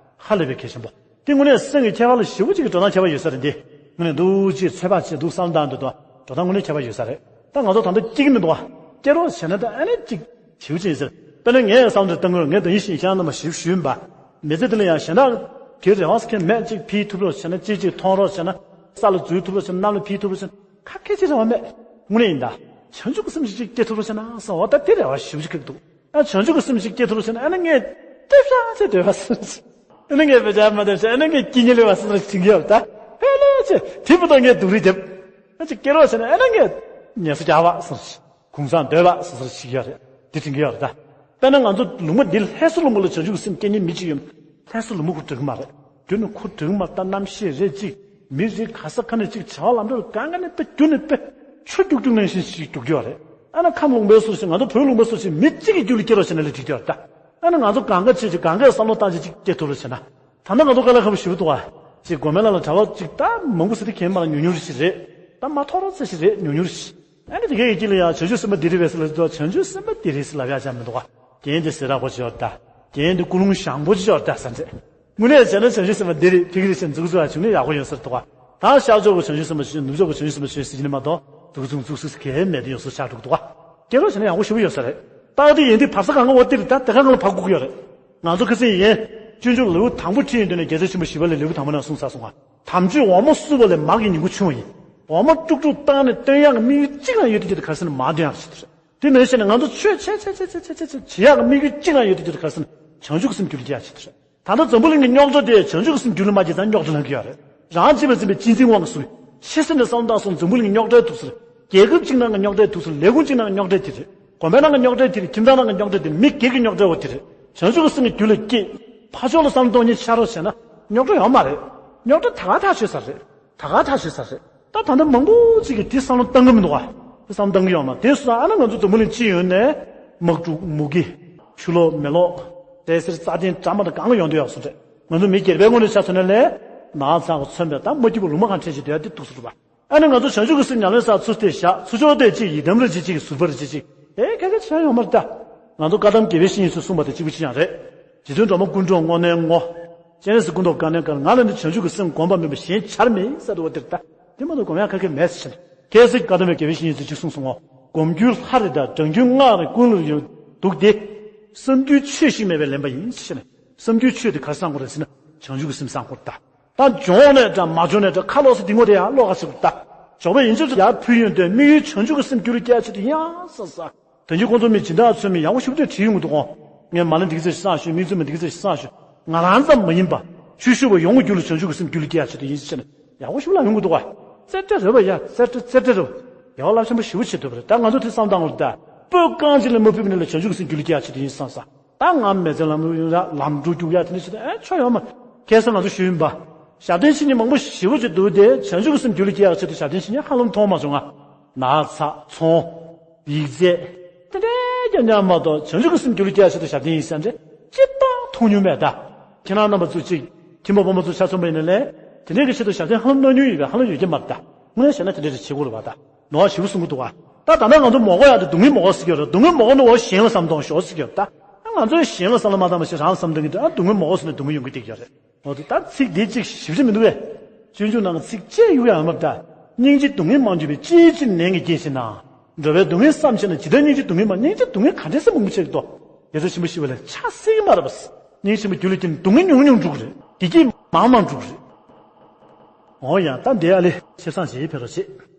ཧ་ལས་པའི་གལ་ཆེན་པོ། དེ་དངོས་གནས་སེམས་ཀྱི་ཁྱད་པར་ལ་ཞེ་པོ་ཅིག་གི་འགྲོ་སྟངས་ཁྱད་པར་ཡོད་ས་རེད་འདི། དངོས་གནས་འདུག་ཅེས་ཚོད་དཔག་བྱེད་འདུག་བསམ་བཏང་འདུག་དོ། འགྲོ་སྟངས་དངོས་གནས་ཁྱད་པར་ཡོད་ས་རེད། ད་ང་ཚོ་ད་ལྟ་སྐྱེ་གི་མི་འདུག་ག་སྐྱེ་རོགས་བྱས་ན་ད་ཨ་ནི་ཅིག་ཞེ་པོ་ཅིག་ཡིན་ཟེར། དཔེར་ན་ངས་བསམ་ཚུལ་བཏང་གི་རེད། ངས་ད་ཡིན་ཞིང་ཤང་རྣམ་པ་ཞིབ་ཞུས་པ། མི་ཚེ་འདི་ལ་ཡང་གཞན་དག་གི་རེ་བ་ཟེར་མཁན་མེད། ཅིག་ཕུལ་ཐུབ་རོགས་བྱས་ན། ཅིག་ཅིག་མཐོང་རོགས་བྱས་ན། ས་ལ་འཛུལ་ཐུབ་རོགས་བྱས་ན། གནམ་ལ་འཕུར་ཐུབ་རོགས་བྱས་ན། ཁ་སྐད་ཅིག་རེ་བ་མེད། དངོས་གནས་ཡིན་ད། བྱང་ཆུབ་ཀྱི་སེམས་ཤིག་སྐྱེ་ཐུབ་རོགས་བྱས་ན་བསམ། འོ་ད་དེ་རེ་བ་ཞེ་པོ་ཅིག་ཁེགས་འདུག་ཨ་བྱང་ཆུབ་ཀྱི་སེམས་ཤིག་སྐྱེ་ཐུབ་རོགས་བྱས་ན། ཨ་ནི་ངས་ལྟེབ་ཤ་ཚེ་སྡོད་པ་ཟེར། ཨ་ནི་ངས་བེ་ཅག་མ་སྡོད་ཤ། ཨ་ནི་ངས་སྐྱིད་ཉལ་ལེ་བ་ཟེར་ཟེར་གྱི་ཡོད་ད། ཕལ་ལེ་ཚེ་དེ་བུ་དང་ངས་སྡུག་རུས་འདེབས། ཨ་ཅིག་སྐྱེ་རོགས་བྱས་ན། ཨ་ནི་ངས་ངལ་གསོ་རྒྱག་པ་ཟེར། གུང་སེང་སྡོད་པ་ཟེར་ཟེར་ཞིག་ཡོད་རེད། དེ་དྲན་གྱི་ཡོད་རེད་ད། དཔེར་ན་ང་ཚོ་ལུང་པ་འདི་ལྷ་ས་ལུང་པ་ལ་བྱང་ཆུབ་ཀྱི་སེམས་སྐྱེ་མཁན་མི་གཅིག་ཡོད། ལྷ་ས་ལུང་པ་ཁོ་འགྲིག་གི་མ་རེད། རྒྱུ་ནི་ཁོ་འགྲིག་གི་མ་རེད། ད་གནམ་གཤིས་རེད་གཅིག་མི་རེད། ག་ས་ག་ནས་གཅིག་བྱ་བ་ལམ་འགྲོ་གང་ག་ནས་དཔེ་རྒྱུ་ནས་དཔེ་ཆུ་རྒྱུག་རྒྱུག་ནང་བཞིན་ཞིག་རྒྱུག་གི་ཡོད་རེད། ཨ་ན་ཁམས་ལུང་པའི་སུ་ཞིག་ང་ཚོ་བོད་ལུང་པའི་སུ་ཞིག་མི་གཅིག་གི་རྒྱུད་ལ་སྐྱེ་རོགས་བྱས་ན་ལས་འགྲིག་གི་ཡོད་རེད་ད། ཨ་ན་ང་ཚོ་གང་ག་བྱེད་ཅིག་གང་གའི་བསམ་བློ་བཏང་བྱེད་ཅིག་སྐྱེ་ཐུབ་རོགས་བྱས་ན། ད་ལྟ་ང་ཚོ་དཀའ་ལས་ཁག་པོ་ཞེ་པོ་འདུག་ག་ཅིག་སྒོ་མེ་ལ་ལ་གྲྭ་པ་ཅིག་ད་མང་པོ་ཟེར་དེ་གས་མ་ལ་ཉུང་ཉུང་ཞིག་རེད། ད་མ་ཐོག་རོགས་ཚེ་ཞིག་རེད། ཉུང་ཉུང་ཞིག་ཨ་ནི་དེ་གའི་དཀྱིལ་ལ་ཡང་བྱང་ཆུབ་སེམས་དཔའ་འདི་རེད་པས་ཟེར་ལབ་དུས། བྱང་ཆུབ་སེམས་དཔའ་འདི་རེད་ཟེར་ལབ་ཡག་ཅང་མི་འདུག་ག་རྒན་འདི་ཟེར་རག་པོ་ཅིག་ཡོད་རེད་ད། རྒན་འདི་ཀུན་སློང་ཞང་པོ་ཅིག་ཡོད་རེད་ད་ཟེར་འདྲ། དངོས་གནས་བྱས་ན་བྱང་ཆུབ་སེམས་དཔའ་འདི་རེད། ཕ་གི་རེད་ཟེར་འཛུགས་བཟོ་བྱུང་ན་ཡག་པོ་ཡོད་ས་རེད་འདུག་ག་ད་ཤར་ཕྱོགས་ཀྱི་བྱང་ཆུབ་སེམས་དཔའ་ཞིག་ནུབ་ཕྱོགས་ཀྱི་བྱང་ཆུབ་སེམས་དཔའ་ཞིག་ཟེར་གྱི་ནི་མ་གཏོགས། འཛུགས་བཟོ་འཛུགས་བཟོ་གས་མེད་དེ་ཡོད་ས་ཆགས་འགྲོ་གི་འདུག་ག་སྐྱེ་རོགས་བྱས་ན་ཡག་པོ་ཞེ་པོ་ཡོད་ས་རེད། རྟགས་དེ་ཡིན་དུས་བར་ས་གང་ག་འོ་དེ་རེད་ད། དེ་ག་གང་ལ་བབས་དགོས་ཀྱི་ཡོད་རེད། ང་ཚོ་ཁ་སང་ཡིན། སྤྱོད་འཇུག་ལེའུ་དང་པོ་ཁྲིད་ཡོང་དུས་ནས་རྒྱལ་སྲས་ཆེན་པོ་ཞི་བ་ལྷས་ལེའུ་དང་པོ་ནང་གསུངས་ཚར་སོང་ང་། དམ་ཆོས་འོ་མ་བསྲུབས་པ་ལས་མར་གྱི་ཉིང་ཁུ་ཆུང་བ་ཡིན། འོ་མ་དཀྲུག་དཀྲུག་བཏང་ནས་བཏོན་ཡག་གི་དམིགས་ཡུལ་གཅིག་རང་ཡོད་དུས། དེ་ག་རེ་ཟེར་ན་མར་བཏོན་ཡག་ཆེད་དུ་རེད། དེ་མིན་བྱས་ནས་ང་ཚོ་ཆོས་ཆེ་ཆེ་ཆེ་བྱེད་ཡག་གི་དམིགས་ཡུལ་གཅིག་རང་ཡོད་དུས། དེ་ག་རེ་ཟེར་ན་བྱང་ཆུབ་ཀྱི་སེམས་རྒྱུད་ལ་སྐྱེ་ཡག་ཆེད་དུ་རེད། ད་ལྟ་འཛམ་བུ་གླིང་གི་རྙོག་དྲ་དེ་བྱང་ཆུབ་ཀྱི་སེམས་རྒྱུད་ལ་མ་སྐྱེས་ཙང་རྙོག་དྲ་ལངས་ཀྱི་ཡོད་རེད། རང་གཅེས་པར་འཛིན་པའི་གཅེས་འཛིན་དབང་གིས་བཟུང་། ཆེ་སེམས་ནས་བསམ་བློ་བཏང་སོང་། འཛམ་བུ་གླིང་གི་རྙོག་དྲའི་དུག་སེལ། རྒྱལ་ཁབ་གཅིག་ནང་གི་རྙོག་དྲའི་དུག་སེལ། ལས་ཁུངས་གཅིག་ནང་གི་རྙོག་དྲའི་དེ་རེད། དགོན་པའི་ནང་གི་རྙོག་དྲའི་དེ་རེད། ཁྱིམ་ཚང་ནང་གི་རྙོག་དྲའི་དེ་རེད། མི་སྒེར་གྱི་རྙོག་དྲའི་འོ་དེ་རེད། བྱང་ཆུབ་ཀྱི་སེམས་ཀྱི་རྒྱུད་ལ་སྐྱེས། ཕར་ཕྱོགས་ལ་བསམ་བློ་གཏོང་མཁན་ཆགས་རོགས་བྱས་ན་རྙོག་དྲ་ཡོང་མ་རེད། རྙོག་དྲ་ད་ག་ཐག་ཆོད་ས་རེད། ད་ག་ཐག་ཆོད་ས་རེད། ད་ད་ལྟ་མང་པོ་ཅིག་གིས་དེ་བསམ་བློ་བཏང་གི་མི་འདུག་ག་དེ་བསམ་བློ་བཏང་གི་ཡོད་མ་རེད། དེ་སོང་ཙང་ཨ་ན་ང་ཚོ་འཛམ་བུ་གླིང་སྤྱི་ཡོངས་ནས་དམག་འཁྲུག་མུ་གེ། ཆུ་ལོག་མེ་ལོག་བསད་གསེར་རྩ་ལྡན་དགྲ་དམག་དང་གང་ལ་ཡོང་དུ་ཡོད་སོང་རེད། ང་ཚོ་མི་སྒེར་པའི་ངོས་ནས་ཆ་མཚོན་ན་ལས། ནག་ཚ་བ་མཚོན་པའི་ད་མ་སྐྱིད་པ་ལུང་མ་གང་འཕྲད་བཞིན་སྡོད་ཡ་དེ་འདུག་སེ་རེད་པ། ཨ་ནི་ང་ཚོ་བྱང་ཆུབ་ཀྱི་སེམས་ཉམས་ལེན་སར་ཚུར་དེ་བཞག་ཚུར་ཕྱོགས་དེ་གཅིག་ཡི་དམ་རེ་གཅིག་གཅིག་ཟུར་པ་རེ་གཅིག་གཅིག་ཨེ་ཁ་ཁ་བྱས་ཡོང་མ་རེད་ད། ང་ཚོ་བཀའ་གདམས་དགེ་བའི་བཤེས་གཉེན་ཚོས་གསུངས་པ་དང་གཅིག་པ་གཅིག་རྐྱང་རེད། རྗེ་བཙུན་སྒྲོལ་མ་ཀུན་འགྲོ་དངོས་གནས་ངོ་། སྤྱན་རས་གཟིགས་སྐུ་མདོག་དཀར་ནག་དཀར། ང་ལ་ནི་བྱང་ཆུབ་ཀྱི་སེམས་བསྒོམ་པ་མིན་པ་གཞན་བྱར་མེད་ཟེར་བ་དེ་རེད་ད། དེ་མ་གཏོགས་སྒོམ་ཡག་ག་གེ་མེད་ཟེར་ནས། ཁ་སང་བཀའ་གདམས་པའི་དགེ་བའི་བཤེས་གཉེན་ཚོས་གཅིག་གསུངས་སོང་ངོ་། སྒོམ་རྒྱུའི་ལྷ་རེ་དང་བགྲང་རྒྱུའི་སྔགས་རེ་ཀུན་ལ་ཡོད་འདུག་སྟེ། བསམ་རྒྱུའི་ཆོས་ཤིག་མེད་པས་ལན་པ་ཡིན་ཟེར་ནས། བསམ་རྒྱུའི་ཆོས་དེ་ག་རེ་བསམ་དགོས་རེད་ཟེར་ན། བྱང་ཆུབ་ཀྱི་སེམས་བསམ་དགོས་རེད་ད། ད་འབྱུང་བ་ནས་འདྲ་མ་བྱུང་ནས་འདྲ་ཁ་ལོག་ས་དེ་ངོ་དེ་ཡང་ལོག་ག་ཞིག་ད། ཇོ་བོ་ཡིན་ཕྱིར་ཡར་ཕུལ་ཡོང་དུས་དམིགས་ཡུལ་བྱང་ཆུབ་ཀྱི་སེམས་རྒྱུད་ལ་སྐྱེ་ཡག་ཆེད་དུ་ཡིན་ཡང་ཟེར་ས། དོན་གྱི་ཁོང་ཚོ་མི་སྦྱིན་བདག་ཚོས་མི་ཡག་པོ་ཞེ་པོ་ཅིག་བྲིས་ཡོང་གི་འདུག་གོ། ངས་མ་ཎི་འདི་ག་ཚོད་ཞིག་བསགས་ཤོག་དམིགས་བརྩོན་མ་འདི་ག་ཚོད་ཞིག་བསགས་ཤོག་ང་རང་ཙམ་མ་ཡིན་པ། ཆོས་ཞུ་བ་ཡོངས་ཀྱི་རྒྱུད་ལ་བྱང་ཆུབ་ཀྱི་སེམས་རྒྱུད་ལ་སྐྱེ་ཡག་ཆེད་དུ་ཡིན་ཟེར་ནས་ཡག་པོ་ཞེ་པོ་ལབ་ཡོང་གི་འདུག་ག་རྩེ་སྤྲད་རེད་པ་ཡ། རྩེ་སྤྲད་རྩེ་སྤྲད་རེད་པ། ཡག་པོ་རླབས་ཆེན་པོ་ཞེ་པོ་བྱེད་ཐུབ་པ་རེད། ད་ང་ཚོ་དེ་བསམ་བཏང་དགོས་རེད་ད། སྤོས་རྐང་གཅིག་ལས་མ་ཕུད་པ་ནས་ལ་བྱང་ཆུབ་ཀྱི་སེམས་རྒྱུད་ལ་སྐྱེ་ཡག་ཆེད་དུ་ཡིན་བསམ་ས། ད་ང་མི་ཚེ་ལམ་ལུགས་ཡིན་ར་ལམ་འགྲོ་རྒྱུག་ཡག་དེ་འདྲ་ཞིག་ད་ཨེ་ཆོ་ཡོད་མ་རེད། ཁ་སང་ང་ཚོ་ཞུས་ཡིན་པ། ཞབས་བརྟན་བྱེད་མཁན་མང་པོ་ཞེ་པོ་ཅིག་འདུག་སྟེ་བྱང་ཆུབ་ཀྱི་སེམས་རྒྱུད་ལ་སྐྱེ་ཡག་ཆེད་དུ་ཞབས་བརྟན་བྱེད་མཁན་ཧ་ལམ་མཐོང་མ་བྱུང་ང་། ནགས་ཚལ་ཚོང་། ཡིག་ཚད། དེ་འདྲའི་རྐྱང་རྐྱང་མ་གཏོགས་བྱང་ཆུབ་ཀྱི་སེམས་རྒྱུད་ལ་སྐྱེ་ཡག་ཆེད་དུ་ཞབས་བརྟན་ཡིན་ཟེར་འདྲ་ཅི་ལྟར་མཐོང་མྱོང་མེད་ད། ཁྱེད་རང་རྣམ་པ་ཚོ་གཅིག་ཁྱིམ་པ་ཕ་མ་ཚོ་ཆ་མཚོན་པ་ཡིན་ན་ལས། དེ་འདྲའི་གི་ཆེད་དུ་ཞབས་བརྟན་ཧ་ལམ་གནང་མྱོང་ཡོད་པའི་ཧ་ལམ་ཡོད་ཀྱི་མ་རེད་ད། དངོས་གནས་བཤད་ན་དེ་འདྲའི་རེ་བྱེད་དགོས་རེད་པ་ད། ནོར་བ་ཞེ་པོ་གསུང་གི་འདུག་ག་ད་ད་ལྟ་ང་ཚོ་མོ་གོ་ཡག་དེ་སྡུག་བསྔལ་མོ་གོ་ཟེར་གྱི་ཡོད་རེད། སྡུག་བསྔལ་མོ་གོ་ནི་འོ་གཞན་ལ་བསམ་གཏོང་ཞོག་ཟེར་གྱི་ཡོད་རེད་ད། ང་ཚོས་གཞན་ལ་བསམ་བློ་མ་བཏང་བ་ཞིག་རང་བསམ་གཏོང་གི་འདུག་ཨ་སྡུག་བསྔལ་མོ་གོ་ཟེར་ནས་སྡུག་བསྔལ་ཡོང་གི་བསྡད་ཀྱི་ཡོད་རེད། འོ་དེ་ལྟར་ཚིག་འདི་གཅིག་ཞིབ་ཅིག་མི་འདུག་གས། སྤྱོད་འཇུག་ནང་གི་ཚིག་བཅད་ཡོད་ཡང་མ་རེད་ད། སྙིང་རྗེ་སྡུག་བསྔལ་མང་འགྱུར་བའི། ཅིའི་ཕྱིར་ནན་གྱིས་སྐྱེས་ཤེ་ན། འགྲོ་བའི་སྡུག་བསྔལ་བསམ་ཤེ་ན། ཇི་ལྟར་སྙིང་རྗེ་སྡུག་བསྔལ་མང་། སྙིང་རྗེ་སྡུག་བསྔལ་ག་འདྲས་སེ་མང་པོ་ཆེ་གི་ཏོ། རྒྱལ་སྲས་ཆེན་པོ་ཞི་བ་ལྷས་ཆགས་སྲེད་ཀྱི་མ་རེད་པ། སྙིང་རྗེ་ཆེན་པོ་རྒྱུད་ལ་སྐྱེས་ན་སྡུག་བསྔལ་ཉུང་ཉུང་འགྲོ་གི་རེད། བདེ་སྐྱིད་མང་མང་འགྲོ་གི་རེད། འོ་ཡང་ད་འདི་ཨ་ལེ་ཆེ་སང་ཞེས་ཕེ་རོ་བྱེད།